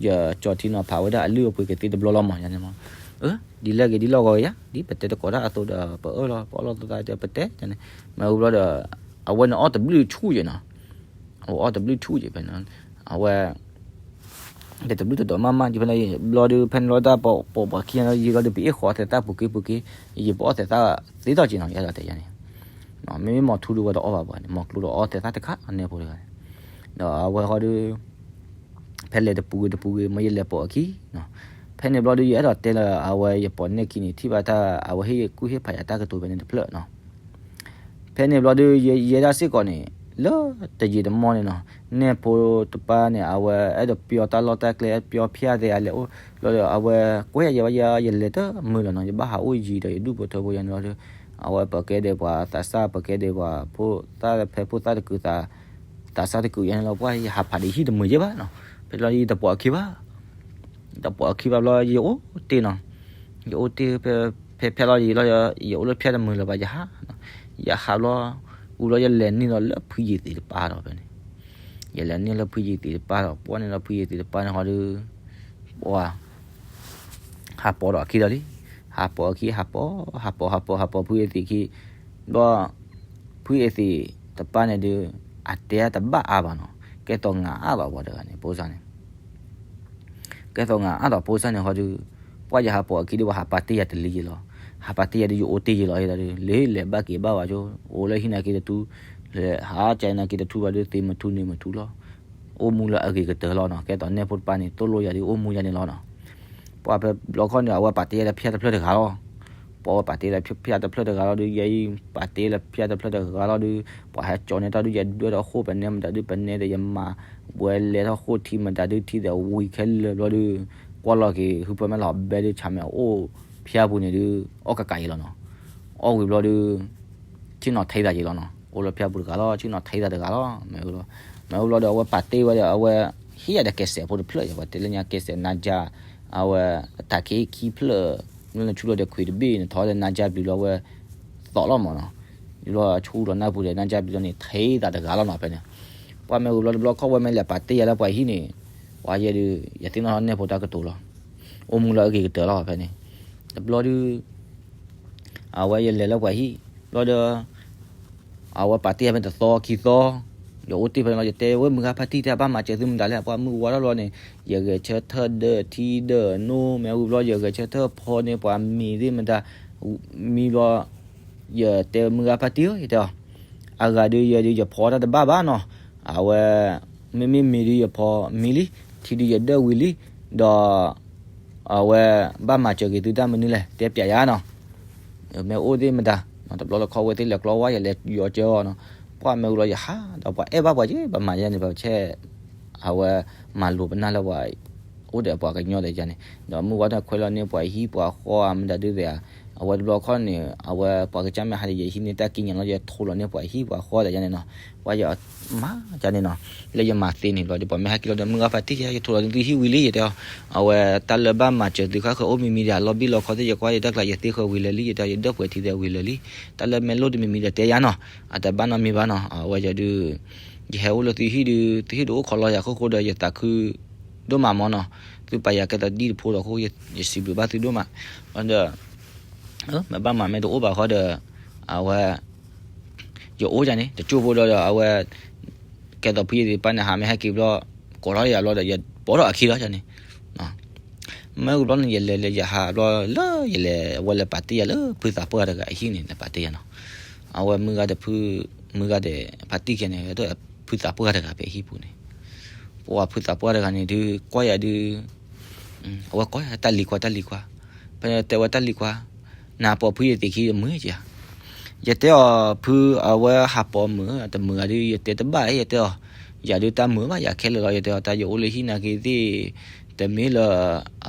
ယကၠီၤထံနီၤဖးဝဲဒၣ်အလုၢ်အပှ့ၤကသ့တဘျီလီၤမၢ် ယါန့ၣ်မၢ်. ဒ်လဲၣ်ဂ့ၤဒ်လဲၣ်ဂ့ၤယါ ဒ်ပတဲတကိးတၢ်အသိးဒီး ပအၢၣ်လီၤ ပအီၣ်လီၤသးသးဒီးပတဲန့ၣ် မ့ၢ်ဝံၤဘျီဒီး အဝဲန့ၣ်အီၣ်တဘျုးဆူၣ်ယါနီၤ. အဝဲအီၣ်တဘျုးဆူၣ်ယါဖဲန့ၣ် အဝဲ ဒီးတဘျုးတဒီးမးမး ယဖဲန့ၣ်ဘျီဒီး ဖဲန့ၣ်လီၤတၢ်ပိာ်ပိာ်ခံလီၤ ယံာ်လီၤဒီး ပအ့ၣ်ဃီသဲးသၣ်ပူၤက့ပူၤက့, ယံာ်ပအီၣ်သဲးသၣ်သ့ထီၣ်က့နီၤ ယဲဒၣ်တဲယါန့ၣ်. မ့မ့ၢ်မီၤထူဒုးဝဲတအီၣ်ဘၣ်ပှၤန့ၣ် မီၤကျိဒီးအီၣ်သဲးသၣ်တခါအနဲဖိတဂၤန့ၣ်. ဒီးအဝဲဃီဒီး ဖဲလဲၤတပူၤဂ့ၤတပူၤဂ့ၤ မ့ၢ်ယလဲၤပိာ်အခံနီၤ. ဖဲန့ၣ်ဘျီဒီး ယအဲၣ်ဒိးတဲလၢ အဝဲယပိာ်န့ၢ်ခံန့ၣ် ထံၣ်ဘၣ်တၢ် အဝဲဟ့ၣ်ကူၣ်ဟ့ၣ်ဖးယၤတၢ်ကတိၤဖဲန့ၣ်တဖျၢၣ်နီၤ. ဖဲန့ၣ်ဘျီဒီး ယဲဒၣ်စ့ၢ်ကီးန့ၣ် လၢတယံာ်တမီၢ်န့ၣ်နီၤ နဲၣ်ဖိတပၢ်န့ၣ် အဝဲအဲၣ်ဒိးပျီတၢ်လီၢ်တၢ်ကျဲ ပျီဖၠၣ်သဲးအလဲၤအိၣ် ဘျီဒီး အဝဲကွဲယၤယဲဘၣ်ယဲ ယလဲၤတမုာ်လီၤနီၤ ယဘၣ်ဟးအိၣ်ယံၤဒီး ယဒူၣ်ဖိထၢဖိယါန့ၣ်လီၤဒီး အဝဲပကဲဒဲးပှၤသးစၢ် ပကဲဒဲးပှၤဖိသၣ်ဖဲဖိသၣ်တကုာ်သး သးစၢ်တကုာ်ယါန့ၣ်လီၤ ပှၤယဟးဖးဒံးဟံၣ်တမုာ်ယဲဘၣ်နီၤ. ဖဲလီၤယတပိာ်အခံဘၣ် တပိာ်အခံဘၣ်ဘျီ ယအိၣ်တ့ၢ်နီၤ. ယအိၣ်တ့ၢ် ဖဲဖဲလီၤယံၤလီၤ ယအိၣ်လၢဖၠၣ်တမုာ်လၢၤဘၣ် ယဟးနီၤ. ယဟးဘျီ ဝံၤဘျီယလဲၤန့ၢ်လီၤလၢဖုယံၤသ့ၣ်တပၢ်ဒီးဖဲန့ၣ် ယလဲၤန့ၢ်လၢဖုယံၤသ့ၣ်တပၢ်ဒီး ပှၤန့ၣ်လီၤဖုယံၤသ့ၣ်တပၢ်န့ၣ်ဃီဒီး ပှၤ ဟးပိာ်ဒီးအခံဒီးလံ. ဟးပိာ်အခံ ဟးပိာ် ဟးပိာ် ဟးပိာ် ဟးပိာ်ဖုအသ့ၣ်ခံ ဘျီ ဖုအသ့ၣ်တပၢ်န့ၣ်ဒီး အတဲတဘၣ်အါဘၣ်နီၤ. ကဲသိးငါအါထီၣ်ပှၤတဂၤန့ၣ် ဖိစၢ်န့ၣ် ကဲသိးငါအါထီၣ်ဖိစၢ်န့ၣ်ဃီဒီး ပှၤယဟးပိာ်အခံဒီး ပှၤဟးပာ်တ့ၢ်ယၤတလံယလီၤ. ဟးပာ်တ့ၢ်ယၤဒီး ယအိၣ်တ့ၢ်ယလီၤ ဒီး လဲၤလဲၤဘၣ်က့ၤဘၣ်ဝဲကၠိ အိၣ်လၢဟံၣ်နာ်က့တထူ လဲၤဟးကၠဲနာ်က့တထူဘၣ်ဒီး သ့မထူန့ၣ်မထူလီၤ. အိၣ်မူလၢအဂ့ၤကတၢၢ်လီၤနီၤ. ကဲသိးနဲၣ်ဖိတပၢ်န့ၣ် သိၣ်လိယၤဒီး အိၣ်မူယၤန့ၣ်လီၤနီၤ. ပှၤဖဲဘျီခီန့ၣ် အဝဲပာ်တ့ၢ်ယၤလၢဖၠၣ်တဖျၢၣ်တဂၤလီၤ. ပှၤဝဲပာ်တ့ၢ်လၢဖၠၣ်တဖျၢၣ်တဂၤလီၤဒီး ယဲအံၤ ပာ်တ့ၢ်လၢဖၠၣ်တဖျၢၣ်တဂၤလီၤဒီး ပှၤဟဲကၠီန့ၢ်တၢ်ဒုး ယဒွဲၣ်ထီၣ်ဃိၣ် ပနဲမတၤဒုး ပနဲဒီး ယမၤဝဲလဲၤထီၣ်ဃိၣ်ထံမတၤဒုး ထံဒီးဝံၤခဲလၢာ်ဘျီဒီး ကွၢ်လီၤက့ၤ ဟုဖၢမဲာ်လီၤဘဲဒီး ဆၣ်မဲာ်အိၣ်ဖၠၣ်ပူၤန့ၣ်ဒုး အီၣ်ကကးအံၤလီၤနီၤ. အီၣ်ဝံၤဘျီဒီး ဆ့ၣ်နီၤထဲသးက့ၤလီၤနီၤ. အိၣ်လၢဖၠၣ်ပူၤတဂၤလီၤ ဆ့ၣ်နီၤထဲသးတဂၤလီၤ မ့ၢ်ဝံၤဘျီ မ့ၢ်ဝံၤဘျီဒီး အဝဲပာ်တ့ၢ်ဝဲဒီး အဝဲ ဟ့ၣ်ယၤဒီးကဲစဲးဖိတဖျၢၣ် ယဝဲတဲလၢညါကဲစဲးနါယါ အဝဲ တၢ်ခ့ခံဖျၢၣ် မ့ၢ်လၢဆူလီၤဒီးခွံတဘ့ၣ်န့ၣ် ထီၣ်ဒီးနါယါဘျုးလီၤဝဲ သီၣ်လီၤမၢ်နီၤ. ယလီၤဆူလီၤနၢ်ပူၤဒီး နါယါဘျုးလီၤန့ၣ် ထဲသးတဂၤလီၤနီၤဖဲန့ၣ်. ပှၤမ့ၢ်ဝံၤဘျီတဘျီခီၣ်ဝဲမ့ၢ်လဲၤပာ်တ့ၢ်ယၤလၢပှၤဟံၣ်န့ၣ် ပှၤယဲဒုး ယသ့ၣ်နီၣ်ထီၣ်နဲၣ်ဖိတၢ်ကတိၤလီၤ. အိၣ်မူလၢအဂ့ၤကတၢၢ်လီၤဖဲန့ၣ်. တဘျီဒုး အဝဲယလဲၤလၢပှၤဟံၣ် ဘျီဒီး အဝဲပာ်တ့ၢ်ယၤဖဲတသီခံသီ ယအိၣ်တ့ၢ်ဖဲန့ၣ်လီၤ ယတဲဝဲမုၢ်ဂၤဖါတံၢ်တဲ ဘၣ်မၤစၢၤသုမတၤလဲၣ် ပှၤမုၢ်ဝါထီၣ်ဘျီန့ၣ် ယဂဲၤဆၢထၢၣ်ဒၢထံဒၢနိ မ့ၢ်ဝံၤဘျီ ယဂဲၤဆၢထၢၣ်ဖီန့ၢ်ပှၤမံၤသ့ၣ်မတၤ မံဘျီ ယတဲမုၢ်ဂၤဖါတံၢ်ဧၢ ယတဲအီၤ အဂၤဒုးယဲဒုးယဖီတၢ်တဘၣ်ဘၣ်နီၤ အဝဲ မ့မ့ၢ်မံၤဒုးယဖီမံၤလံ ထံဒုးယဒၢဝံၤလံ ဒီး အဝဲ ဘၣ်မၤစၢၤက့ၤသုတၢ်မနုၤလဲၣ် တဲပျးယၤနီၤ မ့ၢ်အိၣ်သ့ၣ်မတၤ တဘျီလၢခီၣ်ဝဲသ့ၣ်လဲၤကျီဝါ ယလဲၤယီၤကၢအီၤနီၤ ပှၤမ့ၢ်ဝံၤလီၤယဟး ဒီးပှၤအဲၣ်ဘၣ်ပှၤက့ ပမၤယဲန့ၣ် ပဆဲ အဝဲ မၤလိာ်ပနၢ်လၢပှၤ အိၣ်ဒီးပှၤကညီဒီးယၤန့ၣ် ဒီးမုၢ်ဝါထီၣ်ခွဲးလီၤန့ၢ်ပှၤဟံၣ်ပှၤဃီဧါ မတၤဒုးသ့ၣ်ဧါ အဝဲတဘျီခီၣ်န့ၣ် အဝဲပှၤကစၢ်မ့ၢ်ဟးဒီးယဟံၣ်န့ၣ် တၢ်ကံးညာ်လီၤ ယထိးလီၤန့ၢ်ပှၤဟံၣ်ပှၤဃီဒီးယၤန့ၣ်နီၤ ပှၤယမၤယၤန့ၣ်နီၤ လၢယမၤသ့န့ၣ်ဘျီဒီး ပှၤမ့ၢ်ဟဲက့ၤလီၤဒီး မုၢ်ဂၤဖါတံၢ် ယထိးလီၤန့ၢ်သုဟံၣ်ဝံၤလံ ယတဲအီၤ အဝဲတၢ်လၢဘၣ်မၤစၢၤသုခါဃၢၤအိၣ်မံၤမံၤဒီး လီၤဘံၣ်လီၤခီသ့ၣ် ယကွၢ်ယတၢ်ကျါ ယသ့ဃၢၤဝံၤလၢာ်လံ ယတဲ ယဒၢပှဲၤထံသ့ၣ်ဝံၤလၢာ်လံ တၢ်လၢမ့ၢ်လိၣ်တမံၤမံၤဒီးတဲယၤနီၤ အတဘၣ်နီတမံၤဘၣ်နီၤ အဝဲယဒုး ယဟဲအိၣ်လၢသုဟံၣ်ဒုး သုဟ့ၣ်ဒုးအိၣ်ခိးလီၤယၤခိၣ်ဃိဒီး ယသးခု ဒိၣ်မးမၢ်နီၤ သုပာ်ယၤကဲသိးဒ်တဖိဒီးအဃိ ယစံးဘျုးဘၣ်သုဒိၣ်မး ဒီး မ့ၢ်ဘၣ်မၤမ့ၢ်တအိၣ်ဘၣ်ဃီဒီး အဝဲ ယ ယအိၣ်ယၤန့ၣ် တကၠိၢ်ဖိဒီးဒီး အဝဲ ကဲသိးဖုယသ့ၣ်တဖၣ်န့ၣ် ဟးမ့ၢ်ဟဲက့ၤဘျီ ကိးထီၣ်ယၤဘျီဒီး ယပိာ်ထီၣ်အခံလီၤယၤန့ၣ်. မ့ၢ်ဝံၤဘျီန့ၣ် ယလဲၤလဲၤယဟးဘျီလၢယလဲၤ အဝဲလဲၤပာ်တ့ၢ်ယၤလၢဖုသးပှၢ်တဂၤအဟံၣ်န့ၣ် လဲၤပာ်တ့ၢ်ယၤနီၤ. အဝဲမုၢ်ဂၤတဖု မုၢ်ဂၤဒီး ပာ်တံၢ်ခဲန့ၣ် ဖုသးပှၢ်တဂၤဖဲအဟံၣ်ပူၤန့ၣ် ပှၤဖုသးပှၢ်တဂၤန့ၣ်ဒုး ကွၢ်ယၤဒုး အဝဲကိးယၤတၢ်လံၤခွါ တၢ်လံၤခွါ, ဖဲတဲဝဲတၢ်လံၤခွါ, နပိာ်ဖုယသ့ၣ်ခံမုာ်ဧါ. ယတဲအီၤ ဖု အဝဲဟးပိာ်မုာ် တမုာ်ဧါဒုး ယတဲတဘၣ် ယတဲအီၤ, ယၤဒုးတၢ်မုာ်ဘၣ်ယၤခဲလၢာ်လီၤ ယတဲအီၤ တၢ်ယအိၣ်လၢဟံၣ်နာ်က့သ့ၣ် တမ့ၢ်လၢ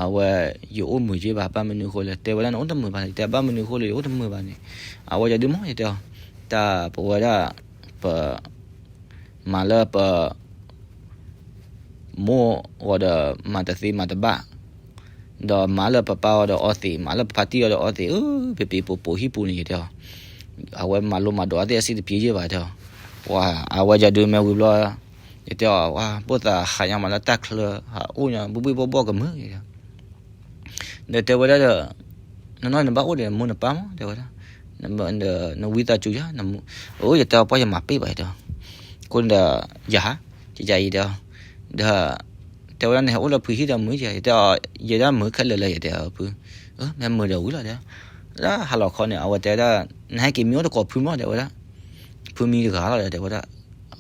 အဝဲ ယအိၣ်မုာ်က့ဘၣ် ဘၣ်မနုၤအဃိလဲၣ် တဲဝဲဒၣ်နအိၣ်တမုာ်ဘၣ် ယတဲဘၣ်မနုၤအဃိလဲၣ် ယအိၣ်တမုာ်ဘၣ်န့ၣ် အဝဲယၤဒုးမ့ၢ် ယတဲအီၤ တၢ်ပဝဲဒၣ် ပ မၤလၢပ မိၢ်အီၤဒီးမၤတသ့မၤတဘၣ်, ဒီးမၤလၢပပၢ်အီၤဒီးအီသံး မၤလၢပဖါတံၢ်အီၤဒီးအီသံး အၢ ပပံးပပိာ်ဟံၣ်ပူၤန့ၣ် ယတဲအီၤ, အဝဲမၤလိမၤဒိးအသ့ၣ်အစ့တပျ့ၤယ့ၢ်ဘၣ်တဲအီၤ, ပှၤ အဝဲယၤဒုးမ့ၢ်ဝံၤဘျီ ယတဲအီၤ ပှၤဘိၣ်သးဟးညါမးလၢတၢ်ချၢ ဟးအိၣ်ညါ ဘုဘံၣ်ဘီၣ်ဘီၣ်ကမုာ် ဒီးတဲဝဲဒၣ်ဒီး နနီၢ်နဘၣ်အိၣ်ဒီးနမိၢ်နပၢ်မး တဲဝဲဒၣ်, နဝံသးစူၤယၤ, အိၣ် ယတဲအီၤ ပှၤယမၤပ့ၢ်ဘၣ် ယတဲအီၤ, အဃိန့ၣ်ဒီး ယဟး ယယအံၤတဲအီၤ, ဒီး တဲဝဲဒၣ် နဟဲအိၣ်လၢဖုဟံၣ်ဒီးမုာ်ဧါ ယတဲအီၤ ယဒၣ်မုာ်ခဲလၢာ်လၢ ယတဲအီၤဖု, မ့ၢ်မုာ်ဒီးဝံၤလီၤ တဲ, လၢဟါလီၤခီန့ၣ် အဝဲတဲဝဲဒၣ် နဟဲက့ၤမံအိၣ်တကိးဖုမး တဲဝဲဒၣ်, ဖုမံတဂၤလီၤ တဲဝဲဒၣ်,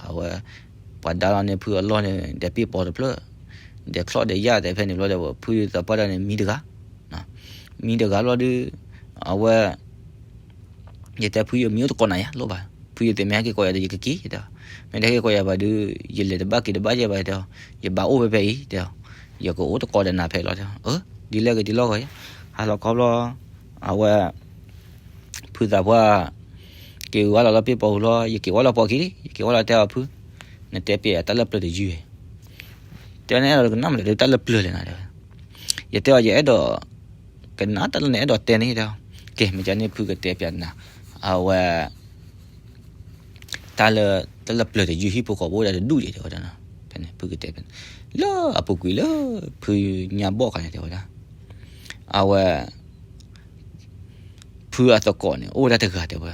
အဝဲ ပှၤဒါလီၤန့ၣ် ဖုအလီၢ်န့ၣ် ဒီးပ့ၢ်ပိာ်တဖျၢၣ်, ဒီးချီၣ်ဒီးယၣ်သဲးဖဲန့ၣ်ဘျီဒီး ဖုသးပှၢ်တဂၤန့ၣ် မံတဂၤ, မံတဂၤဘျီဒုး အဝဲ ယတဲဖုယမံအိၣ်တကိးနၤယၤ လိၣ်ဘၣ်, ဖုယသ့ၣ်မ့ၢ်ဟဲက့ၤကိးယၤဒီး ယကက့ၤ ယတဲ, မ့ၢ်တဟဲက့ၤကိးယၤဘၣ်ဒုး ယလဲၤတဘၣ်က့ၤတဘၣ်ယဲၢ်ဘၣ် ယတဲ, ယဘၣ်အိၣ်ဖဲဖဲအံၤ တဲ, ယကအိၣ်တကိးဒီးနၤဖဲလီၤ တဲ, ဒ်လဲၣ်ဂ့ၤဒ်လဲၣ်ဂ့ၤ, ဟါလီၤခီဘျီ အဝဲ ဖုသးပှၢ် က့ၤဝဲလီၤလၢပ့ၢ်ပိာ်ပူၤလီၤ, ယက့ၤဝဲလီၤပိာ်ခံလံ, ယက့ၤဝဲလီၤတဲအီၤဖု, နတဲပ့ၢ်တၢ်လၢပျၢၤတယုၢ်, တဲန့ၣ်အဲၣ်ဒိးကနၣ်မနုၤတၢ်လၢပျၢၤလဲၣ်နၤ တဲဝဲ, ယတဲအီၤ ယအဲၣ်ဒိး ကနၣ်တၢ်လၢနအဲၣ်ဒိးတဲန့ၣ်ဒီး, ကဲ မ့ၢ်ကန့ၣ်ဖုကတဲပျးနၤ, အဝဲ တၢ်လၢ တၢ်လၢပျၢၤတယုၢ်ဟံၣ်ဖိဃီဖိအိၣ်ဒၣ်တဒူၣ်ယဲၢ် တဲဝဲဒၣ်, ဖဲန့ၣ်ဖုကတဲပျး, လၢအပူၤကွံာ်လၢ ဖုညါဘီၣ်ခါန့ၣ် တဲဝဲဒၣ်, အဝဲ ဖုအသကိးန့ၣ် အိၣ်ဝဲဒၣ်တဂၤ တဲဝဲ,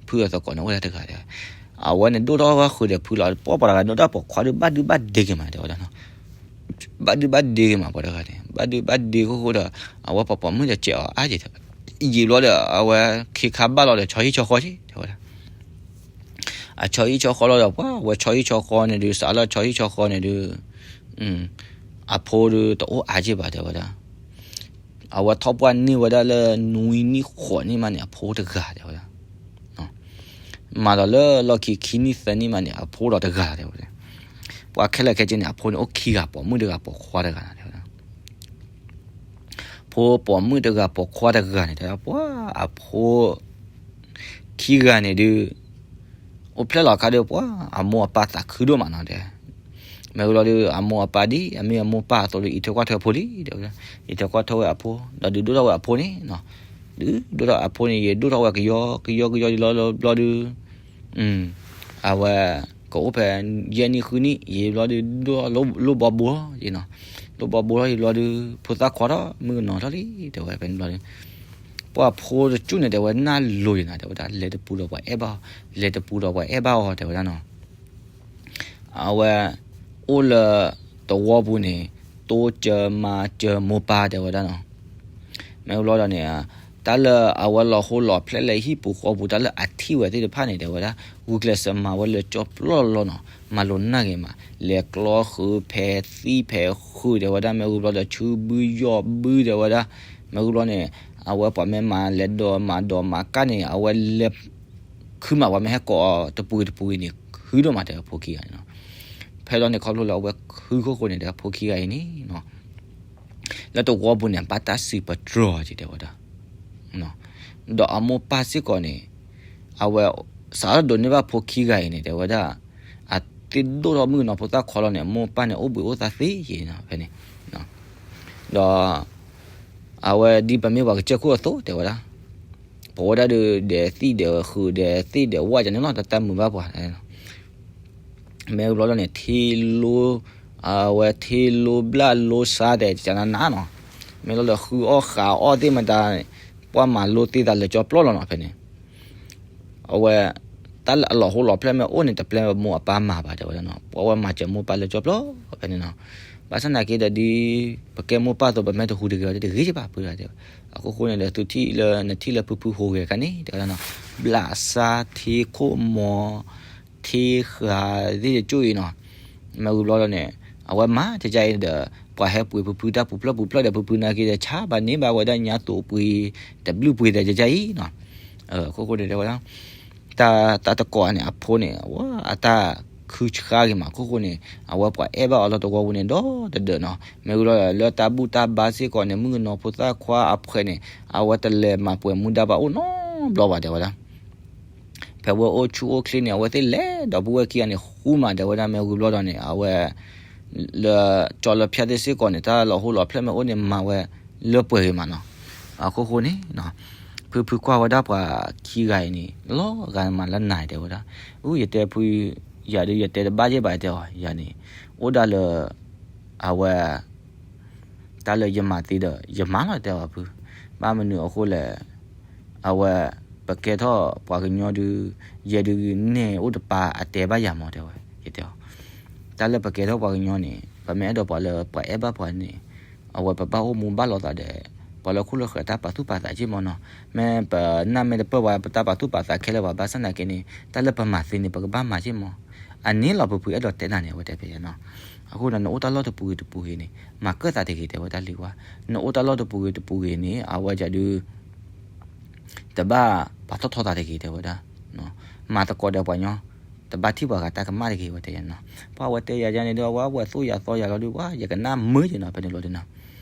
ဖုအသကိးန့ၣ် အိၣ်ဝဲဒၣ်တဂၤ တဲဝဲ, အဝဲန့ၣ်ဒိၣ်ထီၣ်ဝဲဃုာ်ဒီးဖုလီၤ, ပှၤတဂၤဒိၣ်ထီၣ်ပိာ်ခွါဒုးဘၣ်ဒုးဘၣ်ဒ့က့ၤမး တဲဝဲဒၣ်, ဘၣ်ဒုးဘၣ်ဒ့က့ၤမး ပှၤတဂၤန့ၣ် ဘၣ်ဒုးဘၣ်ဒ့ဃိဃိဒီး အဝဲပှၤပိာ်မုၣ်ဒီးစဲးအီၤအါက့ၤ, ယံာ်ဘျီဒီး အဝဲခ့ခါဘၣ်လီၤဒီး ဆီဟံၣ်ဆီဃီက့ၤ တဲဝဲဒၣ် အဆီဟံၣ်ဆီဃီလီၤဒီး ပှၤဝဲဆီဟံၣ်ဆီဃီန့ၣ်ဒုး စးလၢဆီဟံၣ်ဆီဃီန့ၣ်ဒုး အဖိဒုးတအိၣ်အါက့ၤဘၣ် တဲဝဲဒၣ်, အဝဲထီၣ်ပှၢ်န့ၢ်ဝဲဒၣ်လၢ နွံနံၣ်ဃိးနံၣ်မးန့ၣ် အဖိတဂၤ တဲဝဲဒၣ်, မၤဒီးလၢလီၢ်ခံခံနံၣ်သၢနံၣ်မးန့ၣ် အဖိဒီးတဂၤ တဲဝဲဒၣ်, ပှၤခဲလၢာ်ခဲဆ့န့ၣ် အဖိန့ၣ်အိၣ်ခံဂၤ ပိာ်မုၣ်တဂၤပိာ်ခွါတဂၤ တဲဝဲဒၣ် ဖိပိာ်မုၣ်တဂၤပိာ်ခွါတဂၤန့ၣ် တဲဝဲဒၣ် ပှၤအဖိ ခံဂၤန့ၣ်ဒုး အိၣ်ဖျဲၣ်လီၤခါဒီး ပှၤအမိၢ်အပၢ်သးခုဒိၣ်မးနီၤ တဲ, မ့ၢ်ဝံၤလီၤဒုး အမိၢ်အပၢ်ဒ်အမ့ၢ်အမိၢ်ပၢ်အသိးဒီး အံးထွဲကွၢ်ထွဲဖိလံ တဲဝဲဒၣ်, အံးထွဲကွၢ်ထွဲဝဲအဖိ ဒီးဒုးဒိၣ်ထီၣ်ဝဲအဖိန့ၣ်, ဒုးဒိၣ်ထီၣ်အဖိန့ၣ် ယဒိၣ်ထီၣ်ဝဲကယီကယီကယီ ယလီၤလီၤဘျီဒုး အဝဲ ကအိၣ်ဖဲ ယဲၢ်နံၣ်ဃုနံၣ် ယံာ်ဘျီဒုး ဒိၣ်ထီၣ်လိၣ်ဘီဘိလီၤ, လိၣ်ဘီဘိလီၤယံာ်ဘျီဒုး ဖိသၣ်ခွါထီၣ် မုၣ်ကနီၤထီၣ်လံ တဲဝဲဖဲန့ၣ်ဘျီဒုး ပှၤဖိတကၠူၣ်န့ၣ် တဲဝဲနၢ်လိၤယံၤနၤ တဲဝဲဒၣ် လဲၤတပူၤဒီးပှၤအဲၣ်ဘၣ်အီၤ လဲၤတပူၤဒီးပှၤအဲၣ်ဘၣ်အီၤ တဲဝဲဒၣ်နီၤ, အဝဲ အိၣ်လၢ သဝီပူၤန့ၣ် တိစၢၤမါစၢၤမိၢ်ပၢ် တဲဝဲဒၣ်နီၤ မ့ၢ်ဘျီဒီးန့ၣ် တၢ်လၢအဝဲလီၤဟိလီၤဖျဲၣ်လၢဟံၣ်ပူၤဃီပူၤ တၢ်လၢအထံၣ်ဝဲသ့ၣ်တဖၣ်န့ၣ် တဲဝဲဒၣ် ဂုာ်ကျဲးစၢးမၤဝဲလၢကၠီပျီလီၤနီၤ မၤလိာ်နာ်ဂ့ၤမး လဲၤကျီဃုာ်ဖဲသံၣ်ဖဲဃုာ် တဲဝဲဒၣ် မ့ၢ်ဂုာ်ဘျီဒီး ဆူဘုယီၢ်ဘု တဲဝဲဒၣ် မ့ၢ်ဂုာ်ဘျီန့ၣ် အဝဲပှၤမ့ၢ်မၤလဲၤဒိးမၤဒိးမၤကၢ်န့ၣ် အဝဲလဲၤ ခုမး ပှၤမ့ၢ်ဟဲကိးအီၤတပူၤဂ့ၤတပူၤဂ့ၤန့ၣ် ခုဒိၣ်မး တဲဝဲဖိခံဂၤန့ၣ်နီၤ ဖဲလီၤန့ၣ်ခီဖျိလၢအဝဲခုဃိဃိန့ၣ် တဲဝဲဖိခံဂၤအံၤန့ၣ်နီၤ လၢသဝီပူၤန့ၣ် ဘၣ်တၢ်စံးပတြၢၤက့ၤ တဲဝဲဒၣ် ဒီးအမိၢ်ပၢ်စ့ၢ်ကီးန့ၣ် အဝဲ စးထီၣ်ဒိးန့ၢ်ဘၣ်ဖိခံဂၤအံၤန့ၣ် တဲဝဲဒၣ် အသ့ၣ်ဒိၣ်ထီၣ်မုၣ်ကနီၤဖိသၣ်ခွါလီၤန့ၣ် အမိၢ်ပၢ်န့ၣ် အိၣ်ဘှံးအိၣ်သါသ့ယံၤနီၤ ဖဲန့ၣ် ဒီး အဝဲဒ်ပမ့ၢ်ပှၤကစၢၢ်ခိၣ်အသိး တဲဝဲဒၣ် ပဝဲဒၣ်ဒီး ဒီးသံၣ်ဒီးဃုာ်ဒီးသ့ၣ်ဒီးဝၣ်ကန့ၣ်လီၤ တၢ်တၢ်မုာ်ဘၣ်ပှၤ မ့ၢ်ဘျီဒီးန့ၣ် ထံလိ အဝဲထံလိဘျၣ်လိဆါတဲကနၤနၤနီၤ မ့ၢ်လီၤဒီးဃုအီၣ်ဃးအီၣ်သ့ၣ်မတၤ ပှၤမၤလိသ့ၣ်သးလၢကၠီပျီလီၤနီၤ ဖဲန့ၣ် အဝဲ တၢ်လၢအလီၤဟိလီၤဖျဲၣ်မ့ၢ်အိၣ်န့ၣ် တပျဲမိၢ်အပၢ်မၤဘၣ် တဲဝဲဒၣ်နီၤ. ပှၤဝဲမၤစၢၤမိၢ်ပၢ်လၢကၠီဖျိဖဲန့ၣ်နီၤ. ဘၣ်ဆၣ်သနာ်က့ဒီး ဒ်ပကဲမိၢ်ပၢ်အသိး ပမ့ၢ်တဟူးတဂ့ၤဝဲ တဂ့ၤကဘၣ်ဖုဒၣ်တဲ. အခိၣ်ဃိန့ၣ်ဒီး သုထံၣ်လၢ နထံၣ်လၢဖုဖုဟူးဂဲၤခါန့ၣ် တဲဝဲဒၣ်နီၤ, ဘျးစၢ်ထ့ခိၣ်မီၤ ထ့ဃာ်သ့ၣ်တကၠိၢ်အံၤနီၤ. မ့ၢ်ဝံၤဘျီဒီးန့ၣ် အဝဲမၤကကအံၤဒီး ပှၤဟဲပှ့ၤဖုဖုတၢ်ပူၤဖျၢၣ်ပူၤဖျၢၣ်ဒီး ဖုဖုနာ်က့ဒီး ဆါဘၣ်န့ၢ်ဘၣ်ဝဲဒၣ်ညါသိးပှ့ၤ တဘျုးပှ့ၤဒီးကကအံၤနီၤ. အခိၣ်ဃိန့ၣ်တဲဝဲဒၣ် တၢ် တၢ်တကိးန့ၣ် အဖိန့ၣ် အဝဲအတၢ်ခုဆှါဂ့ၤမး အခိၣ်ဃိန့ၣ် အဝဲပှၤအဲၣ်ဘၣ်အီၤလၢတဝီပူၤန့ၣ် ဒီတဒၢးနီၤ. မ့ၢ်ဝံၤလီၤဒီး လၢတၢ်ဘူၣ်တၢ်ဘါစ့ၢ်ကီးန့ၣ် မုၣ်ကနီၤဖိသၣ်ခွါအဖှဲးန့ၣ် အဝဲတလဲၤမၤပှဲၤမူဒါဘၣ်အိၣ်နီတဘျီဘၣ် တဲဝဲဒၣ်. ဖဲဝဲအိၣ်ဆူၣ်အိၣ်ချ့န့ၣ် အဝဲသ့ၣ်လဲၤဒီးပုၢ်ဝဲၢ်ခံဂၤန့ၣ် ဃူမး တဲဝဲဒၣ်. မ့ၢ်ဝံၤဘျီဒီးန့ၣ် အဝဲ လၢကၠီလၢဖၠါသ့ၣ်စ့ၢ်ကီးန့ၣ် တၢ်လီၤဟိလီၤဖျဲၣ်မ့ၢ်အိၣ်န့ၣ် မၤဝဲလၢပှဲၤဂ့ၤမးနီၤ. အခိၣ်ဃိန့ၣ် ဖုဖုကွၢ်ဝဲဒၣ်ပှၤခံဂၤအံၤန့ၣ် လီၤဂာ်မးလၢနၤ တဲဝဲဒၣ်. အူ ယတဲဖု ယၤဒုး ယတဲတဘၣ်ယဲၢ်ဘၣ် တဲအီၤ ယၤန့ၣ် အိၣ်ဒၣ်လၢ အဝဲ တၢ်လၢယမၤသ့ဒီး ယမၤလီၤ တဲအီၤဖု. ဘၣ်မနုၤအဃိလဲၣ် အဝဲ ပကဲထီၣ်ပှၤကညီဒုး ယဲဒုးန့ၣ်အိၣ်တပၤအတဲဘၣ်ယၤမး တဲဝဲ ယတဲအီၤ. တၢ်လၢပကဲထီၣ်ပှၤကညီန့ၣ် ပမ့ၢ်အဲၣ်ဒိးပှၤလၢပှၤအဲၣ်ဘၣ်ပှၤန့ၣ် အဝဲပဘၣ်အိၣ်မူဘၣ်လိာ်သးဒီး ပှၤလၢခိၣ်လၢဃၢၤတၢ်ပာ်သူၣ်ပာ်သးက့ၢ်မးနီၤ. မ့ၢ်ပနၢ်မ့ၢ်တပၢၢ်ပှၤ ပတၢ်ပာ်သူၣ်ပာ်သးခဲလၢာ်ဘၣ် ဘၣ်ဆၣ်သနာ်က့န့ၣ် တၢ်လၢပမၤသ့န့ၣ် ပကဘၣ်မၤက့ၢ်မး. အန့ၣ်လီၤ ဖုဖုအဲၣ်ဒိးတဲနၤန့ၣ် အဝဲတဲဖဲယၤနီၤ. အဃိဒီး နအိၣ်တၢ်လီၢ်တပူၤဂ့ၤတပူၤဂ့ၤန့ၣ် မၤကၢၣ်သးတဂ့ၤ တဲဝဲဒၣ်လံဝါ. နအိၣ်တၢ်လီၢ်တပူၤဂ့ၤတပူၤဂ့ၤန့ၣ် အဝဲဒၣ်ဒုး တဘၣ်ပာ်ထီၣ်ထီသးတဂ့ၤ တဲဝဲဒၣ်. မၤသကိးဒီးပှၤညီ တဘၣ်ထံၣ်ပှၤဂၤတၢ်ကမၣ်တဂ့ၤ ဝဲတဲယၤနီၤ. ပှၤဝဲတဲယၤယၤန့ၣ်ဒီး ဝဲသိၣ်ယၤသီယၤလီၤဒုး ဝဲယကနၣ်မုာ်က့ၤနီၤ ဖဲန့ၣ်လီၤဒုးနီၤ.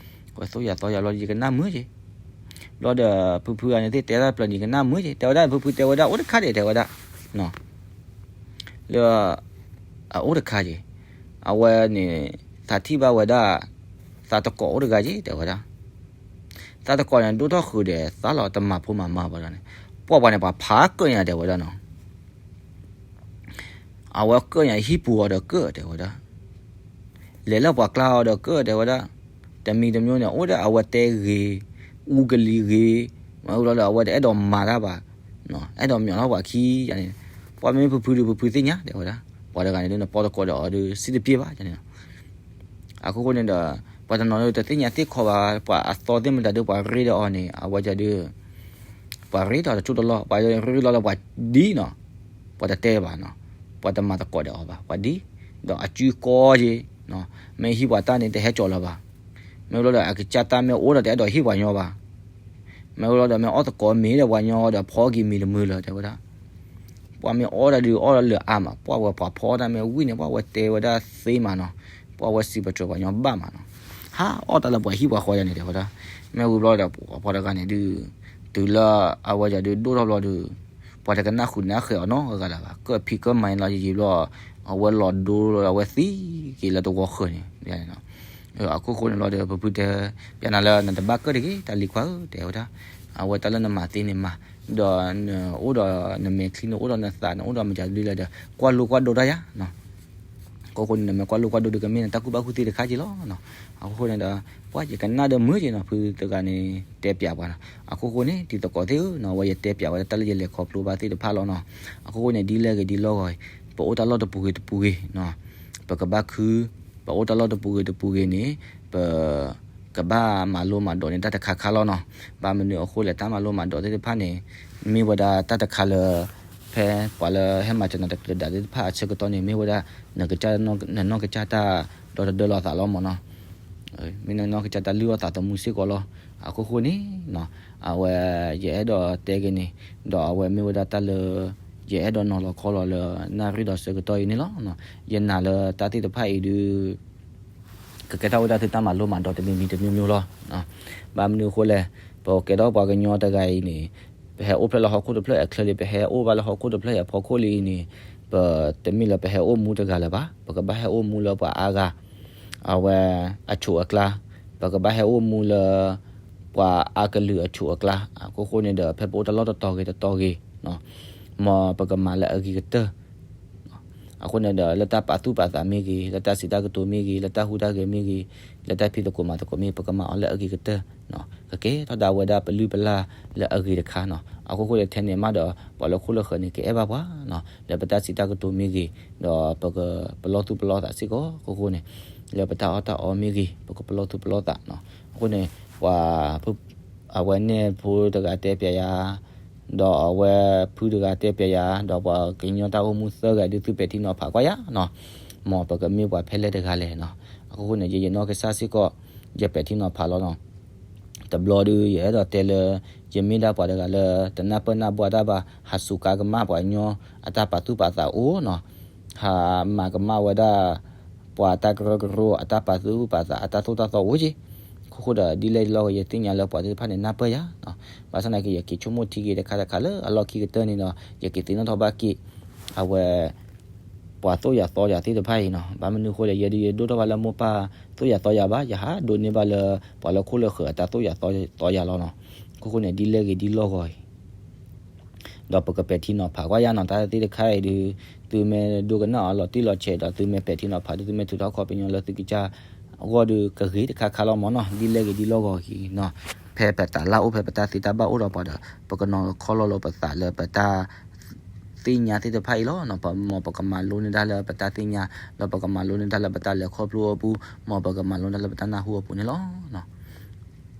ဝဲသိၣ်ယၤသီယၤလီၤ ယကနၣ်မုာ်က့ၤ ဘျီဒီး ဖုဖုဂၤန့ၣ်သ့ၣ်တဲတၢ်တဖျၢၣ်န့ၣ် ယကနၣ်မုာ်က့ၤ တဲဝဲဒၣ် ဖုဖုတဲဝဲဒၣ် အိၣ်တခါဒဲး တဲဝဲဒၣ် လၢ အအိၣ်တခါက့ၤ အဝဲန့ၣ် သးထံၣ်ဘၣ်ဝဲဒၣ် သးတကိးအိၣ်တဂၤက့ၤ တဲဝဲဒၣ်. သးတကိးန့ၣ် ဒိၣ်ထီၣ်ဃုာ်ဒီး သးလီၤတမၤဖိမၤမါဘၣ်ဒီးန့ၣ် ပှၢ်ပှၤန့ၣ် ပှၤဖးကၢၣ်ညါ တဲဝဲဒၣ်နီၤ. အဝဲကၢၣ်ညါဟံၣ်ပူၤအီၤဒီးကၢၣ် တဲဝဲဒၣ်. လဲၤလၢပှၤကျါအီၤဒီးကၢၣ် တဲဝဲဒၣ်. တမံၤတမံၤန့ၣ် အိၣ်ဒီးအဝဲတဲဂ့ၤ အူကလံၤဂ့ၤ မ့ၢ်ဝံၤလီၤဒီး အဝဲတအဲၣ်ဒိးမၤတၢ်ဘၣ် အဲၣ်ဒိးမၤလီၤပှၤခံဂၤန့ၣ် ပှၤမ့ၢ်ဖုဖုဒုး ဖုဖုသ့ၣ်ညါ တဲဝဲဒၣ်. ပှၤတဂၤန့ၣ်ဒုး နပီတကိးဒီးအီၤဒုး စံၣ်တပျ့ၤဘၣ်န့ၣ်နီၤ. အခိၣ်ဃိန့ၣ်ဒီး ပှၤတနီၤဒုး တသ့ၣ်ညါသ့ၣ်ခီဘၣ် ပှၤအသီသ့ၣ်မတၤဒုး ပှၤရ့ဒီးအီၤန့ၣ် အဝဲဒၣ်ဒုး ပှၤရ့ဒီးတစိၢ်တလီၢ် ပှၤရ့လီၤလၢပှၤဒ်နီၤ ပှၤတတဲဘၣ်နီၤ ပှၤတမၤသကိးဒီးအီၤဘၣ် ပှၤဒ် ဒီးအစုကီက့ၤ မ့ၢ်ဟံးပှၤတၢ်န့ၣ် တဟဲကၠီၤလၢၤဘၣ်. မ့ၢ်ဝံၤလီၤဒီး အကစၢ်တၢ်မ့ၢ်အိၣ်ဒီး တအဲၣ်ဒိးဟ့ၣ်ပှၤညီဘၣ်. မ့ၢ်ဝံၤလီၤဒီး မ့ၢ်အီၣ်သကိးမ့ၤဒီးပှၤညီဒီး ဖီက့ၤမ့ၤတမုာ်လၢၤ တဲဝဲဒၣ်. ပှၤမ့ၢ်အီၣ်တၢ်ဒုးအီၣ်လၢအါမး ပှၤဝဲပှၤဖီတၢ်မ့ၢ်ဝံၣ်န့ၣ် ပှၤဝဲတဲဝဲဒၣ်သ့မးနီၤ ပှၤဝဲစံးပတြၢၤပှၤညီဘၣ်မးနီၤ ဟးအီၣ်တၢ်လၢပှၤဟံၣ်ပှၤဃီယၤန့ၣ် တဲဝဲဒၣ်. မ့ၢ်ဝံၤဘျီဒီး ပှၤတဂၤန့ၣ်ဒုး တုၤလၢအဝဲယၤဒုးဒိၣ်ထီၣ်ဘျီဒုး ပှၤတကနၣ်ဃုာ်နၢ်ဃဲၤအီၤနီတဂၤလၢၤဘၣ် ကၢၣ်ဖံးကၢၣ်မၤန့ၣ်လီၤယံာ်ယံာ်ဘျီ အဝဲလီၤဒိလီၤ အဝဲသံက့ၤလၢတဝီဃၢၤန့ၣ် အခိၣ်ဃိန့ၣ်လီၤဒီး ပဖုတဲ ပျဲနၤလၢနတဘၣ်ကၢၣ်တဂ့ၤ တၢ်လံၤခွါဧၢ တဲဝဲဒၣ်. အဝဲတၢ်လၢနမၤသ့န့ၣ်မၤ ဒီးနအိၣ်ဒီးနမဲာ်ချံ နအိၣ်ဒီးနသး နအိၣ်ဒီးမတၤဒုလဲၣ်ဒီး ကွၢ်လိကွၢ်ဒိတၢ်ယၤ အခိၣ်ဃိန့ၣ် နမ့ၢ်ကွၢ်လိကွၢ်ဒိဒုး ကမ့ၢ်နတၢ်ကူၣ်ဘၣ်ကူၣ်သ့တခါက့ၤလီၤ. အခိၣ်ဃိန့ၣ်ဒီး ပှၤယကနၣ်ဒီးမုာ်က့ၤနီၤ ဖုတဂၤန့ၣ် တဲပျဲပှၤနီၤ. အခိၣ်ဃိန့ၣ် တံၤသကိးသ့ၣ်ဧၢနီၤ အဝဲယတဲပျဲဝဲဒၣ်တၢ်လၢယလဲၤခီဖျိဘၣ်သ့ၣ်တဖၣ်လီၤနီၤ. အခိၣ်ဃိန့ၣ် ဒ်လဲၣ်ဂ့ၤဒ်လဲၣ်ဂ့ၤ ပအိၣ်တၢ်လီၢ်တပူၤဂ့ၤတပူၤဂ့ၤနီၤ ပကဘၣ်ခု ပအိၣ်တၢ်လီၢ်တပူၤဂ့ၤတပူၤဂ့ၤန့ၣ် ပ ကဘၣ်မၤလိမၤဒိးန့ၢ်တၢ်တခါခါလီၤနီၤ. ဘၣ်မနုၤအဃိလဲၣ် တၢ်မၤလိမၤဒိးသ့ၣ်တဖၣ်န့ၣ် မ့ၢ်ဝဲဒၣ်တၢ်တခါလၢ ဖဲပှၤလၢဟဲမၤစၢၤနၤတကျၢၤဒၣ်သ့ၣ်တဖၣ်အဆၢကတီၢ်န့ၣ် မ့ၢ်ဝဲဒၣ် နကစၢ် နနီၢ်ကစၢ်တၢ်ဒီတဒၢလီၤသးလီၤမးနီၤ. မ့ၢ်နနီၢ်ကစၢ်တၢ်လုၢ်အီၣ်သးသမူစ့ၢ်ကီးလီၤ. အခိၣ်ဃိန့ၣ် အဝဲ ယအဲၣ်ဒိးတဲက့ၤန့ၣ် ဒီးအဝဲမ့ၢ်ဝဲဒၣ်တၢ်လၢ ယအဲၣ်ဒိးနီၤလီၤခီလီၤလၢ နၣ်ရံၣ်ဒီးဆၢကတီၢ်အံၤန့ၣ်လီၤ. ယနာ်လၢတၢ်သ့ၣ်တဖၣ်အံၤဒုး ကကဲထီၣ်ဝဲဒၣ်သုတၢ်မၤလိမၤဒိးတမံၤမံၤတမံၤမံၤလီၤ. ဘၣ်မနုၤအဃိလဲၣ် ပကဲထီၣ်ပှၤကညီတဂၤအံၤန့ၣ် ပဟဲအိၣ်ဖျဲၣ်လၢဟီၣ်ခိၣ်တဖျၢၣ်အချၢလံ ပဟဲအိၣ်ဘၣ်လၢဟီၣ်ခိၣ်တဖျၢၣ်အံၤအဖီခိၣ်လံအံၤန့ၣ် ပတမ့ၢ်လၢပဟဲအိၣ်မူတဂၤလၢၤဘၣ်. ပကဘၣ်ဟဲအိၣ်မူလၢပှၤအါဂၤ အဝဲအဆိးအကျါ, ပကဘၣ်ဟဲအိၣ်မူလၢ ပှၤအါကလုာ်အဆိးအကျါ, အခိၣ်ဃိန့ၣ်ဒီး ဖဲပအိၣ်တၢ်လီၢ်တတီၤဂ့ၤတတီၤဂ့ၤ, မ်ပကမၤလၢအဂ့ၤကတၢၢ်, အဃိန့ၣ်ဒီး လၢတၢ်ပာ်သူၣ်ပာ်သးမ့ၢ်ဂ့ၤ, လၢတၢ်စံးတၢ်ကတိၤမ့ၢ်ဂ့ၤ, လၢတၢ်ဟူးတၢ်ဂဲၤမ့ၢ်ဂ့ၤ, လၢတၢ်ဖံးသကိးမၤသကိးမ့ၢ်ဂ့ၤ, ပကမၤအီၤလၢအဂ့ၤကတၢၢ်, ကကဲထီၣ်ဒၣ်ဝဲဒၣ်ပလုၢ်ပလၢ်လၢအဂ့ၤတခါန့ၣ်, အခိၣ်ဃိဒီးထဲန့ၣ်မးဒီး ပှၤလၢခိၣ်လၢဃၢၤန့ၣ် ကအဲၣ်ဘၣ်ပှၤနီၤ, လၢပတၢ်စံးတၢ်ကတိၤမ့ၢ်ဂ့ၤ, ဒီးပကပလီၢ်သူၣ်ပလီၢ်သးစ့ၢ်ကီး အခိၣ်ဃိန့ၣ်, လၢပတၢ်အီၣ်တၢ်အီမ့ၢ်ဂ့ၤ ပကပလီၢ်သူၣ်ပလီၢ်သးနီၤ. အဃိန့ၣ် ပှၤ အဝဲနဲၣ်ဖိတဂၤတဲပျဲယၤ, ဒီးအဝဲဖုတဂၤတဲပျဲယၤ, ဒီးပှၤကညီတၢ်အိၣ်မူသၢဂၤဒုး သုပဲာ်ထံနီၤဖးကွၢ်ယၤနီၤ, မ်ပကမ့ၢ်ပှၤဖဲလဲၣ်တဂၤလဲၣ်နီၤ. အဃိဃိန့ၣ် ယယနီၢ်ကစၢ်စ့ၢ်ကီး ယပဲာ်ထံနီၤဖးလီၤနီၤ. တဘျီဒုး ယအဲၣ်ဒိးတဲလၢ ယမ့ၢ်ဒၣ်ပှၤတဂၤလၢ တနၢ်ပၢၢ်နၢ်ဘှါတၢ်ဘၣ်, ဟးစူးကါကမၣ်ပှၤကညီအတၢ်ပာ်သူၣ်ပာ်သးအိၣ်နီၤ, ဟးမၤကမၣ်ဝဲဒၣ် ပှၤတၢ်ကရၢကရိအတၢ်ပာ်သူၣ်ပာ်သး အတၢ်သိၣ်တၢ်သီအိၣ်က့ၤ. အခိၣ်ဃိဒီး ဒ်လဲၣ်ဒ်လဲၣ်ဂ့ၤ ယသ့ၣ်ညါလၢပှၤသ့ၣ်တဖၣ်န့ၣ် နၢ်ပၢၢ်ယၤနီၤ. ဘၣ်ဆၣ်သနာ်က့ ယက့ၤဆိကမိၣ်ထံက့ၤတခါတခါလၢအလီၢ်ခံကတၢၢ်န့ၣ်ဒီး ယက့ၤသ့ၣ်နီၣ်ထီၣ်ဘၣ်က့ၤ အဝဲ ပှၤသိၣ်ယၤသီယၤသ့ၣ်တဖၣ်အံၤနီၤ. ဘၣ်မနုၤအဃိလဲၣ် ယဲဒုးယဒိၣ်ထီၣ်ဘၣ်လၢမိၢ်ပၢ်သိၣ်ယၤသီယၤဘၣ်, ယဟးဒိးန့ၢ်ဘၣ်လၢ ပှၤလၢခိၣ်လၢဃၢၤအတၢ်သိၣ်ယၤသီယၤလီၤနီၤ. အခိၣ်ဃိန့ၣ် ဒ်လဲၣ်ဂ့ၤဒ်လဲၣ်ဂ့ၤ ဒီးပကပဲာ်ထံနီၤဖးကွၢ်ယၤနီၤ. တၢ်သ့ၣ်တခါအံၤဒုး သုမ့ၢ်ဒိကနၣ်အီၤလီၤတံၢ်လီၤဆဲးဒီး သုမ့ၢ်ပဲာ်ထံနီၤဖးဒီး သုမ့ၢ်ထုးထီၣ်ခီပညီလၢသုကစၢ်အဂီၢ်ဒီး ကဂ့ၤတခါခါလီၤမၢ်နီၤ. ဒ်လဲၣ်ဂ့ၤဒ်လဲၣ်ဂ့ၤနီၤ, ဖဲပတၢ်လၢ်အိၣ် ဖဲပတၢ်သ့တၢ်ဘၣ်အိၣ်ဒီးပှၤဒီး ပကနီၤခီလီၤလီၤပသးလၢပတၢ် သ့ၣ်ညါသ့ၣ်တဖၣ်အံၤလီၤ. မ်ပကမၤလိန့ၢ်တၢ်လၢပတၢ်သ့ၣ်ညါ, ဒီးပကမၤလိန့ၢ်တၢ်လၢပတၢ်လဲၤခီဖျိအပူၤ, မ်ပကမၤလိန့ၢ်တၢ်လၢပတၢ်နၢ်ဟူအပူၤန့ၣ်လီၤ.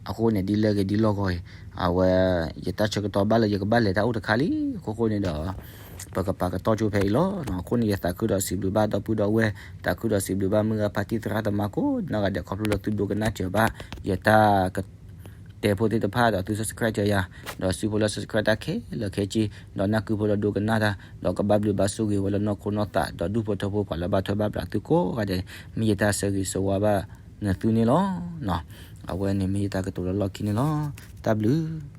အဃိန့ၣ် ဒ်လဲၣ်ဂ့ၤဒ်လဲၣ်ဂ့ၤအံၤ, အဝဲ ယတၢ်ဆၢကတီၢ်ဘၣ်လၢယကဘၣ်လဲၤတၢ်အိၣ်တခါလံ. အခိၣ်ဃိန့ၣ်ဒီး ပကပာ်ကတီၢ်ကၠိဖဲအံၤလီၤ. အဃိန့ၣ် ယသးခုဒီးစံးဘျုးဘၣ်ဒီပုၢ်ဒီဝဲၢ်, သးခုဒီးစံးဘျုးဘၣ်မုၢ်ဂၤဖါတံၢ်သရၣ်သမါကိးနီၢ်ဂၤဒဲး ခီဖျိလၢသုဒိကနၣ်စၢၤဘၣ် ယတၢ်က တဲဖိသ့ၣ်တဖၣ်ဒီးသု subscribe စၢၤယၤ, ဒီးစုဖိလၢ subscribe တၢ်ခဲလၢာ်ခဲဆ့, ဒီးနၢ်ကုဖိလၢဒိကနၣ်တၢ်, ဒီးကဘၣ်ဘျုးဘၣ်ဆိၣ်ဂ့ၤဝဲလၢနီၢ်ခိနီၢ်သး ဒီးဒူၣ်ဖိထၢဖိပှၤလၢဘၣ်ထွဲဘၣ်ဘျးသုကိးဂၤဒဲး, မ့ၢ်ယတၢ်ဆၢဂ့ၤဆၢဝါဘၣ်နသုန့ၣ်လီၤ. အဝဲန့ၣ်မ့ၢ်ယတၢ်ကတိၤလၢလီၢ်ခံန့ၣ်လီၤ. တၢ်ဘျုး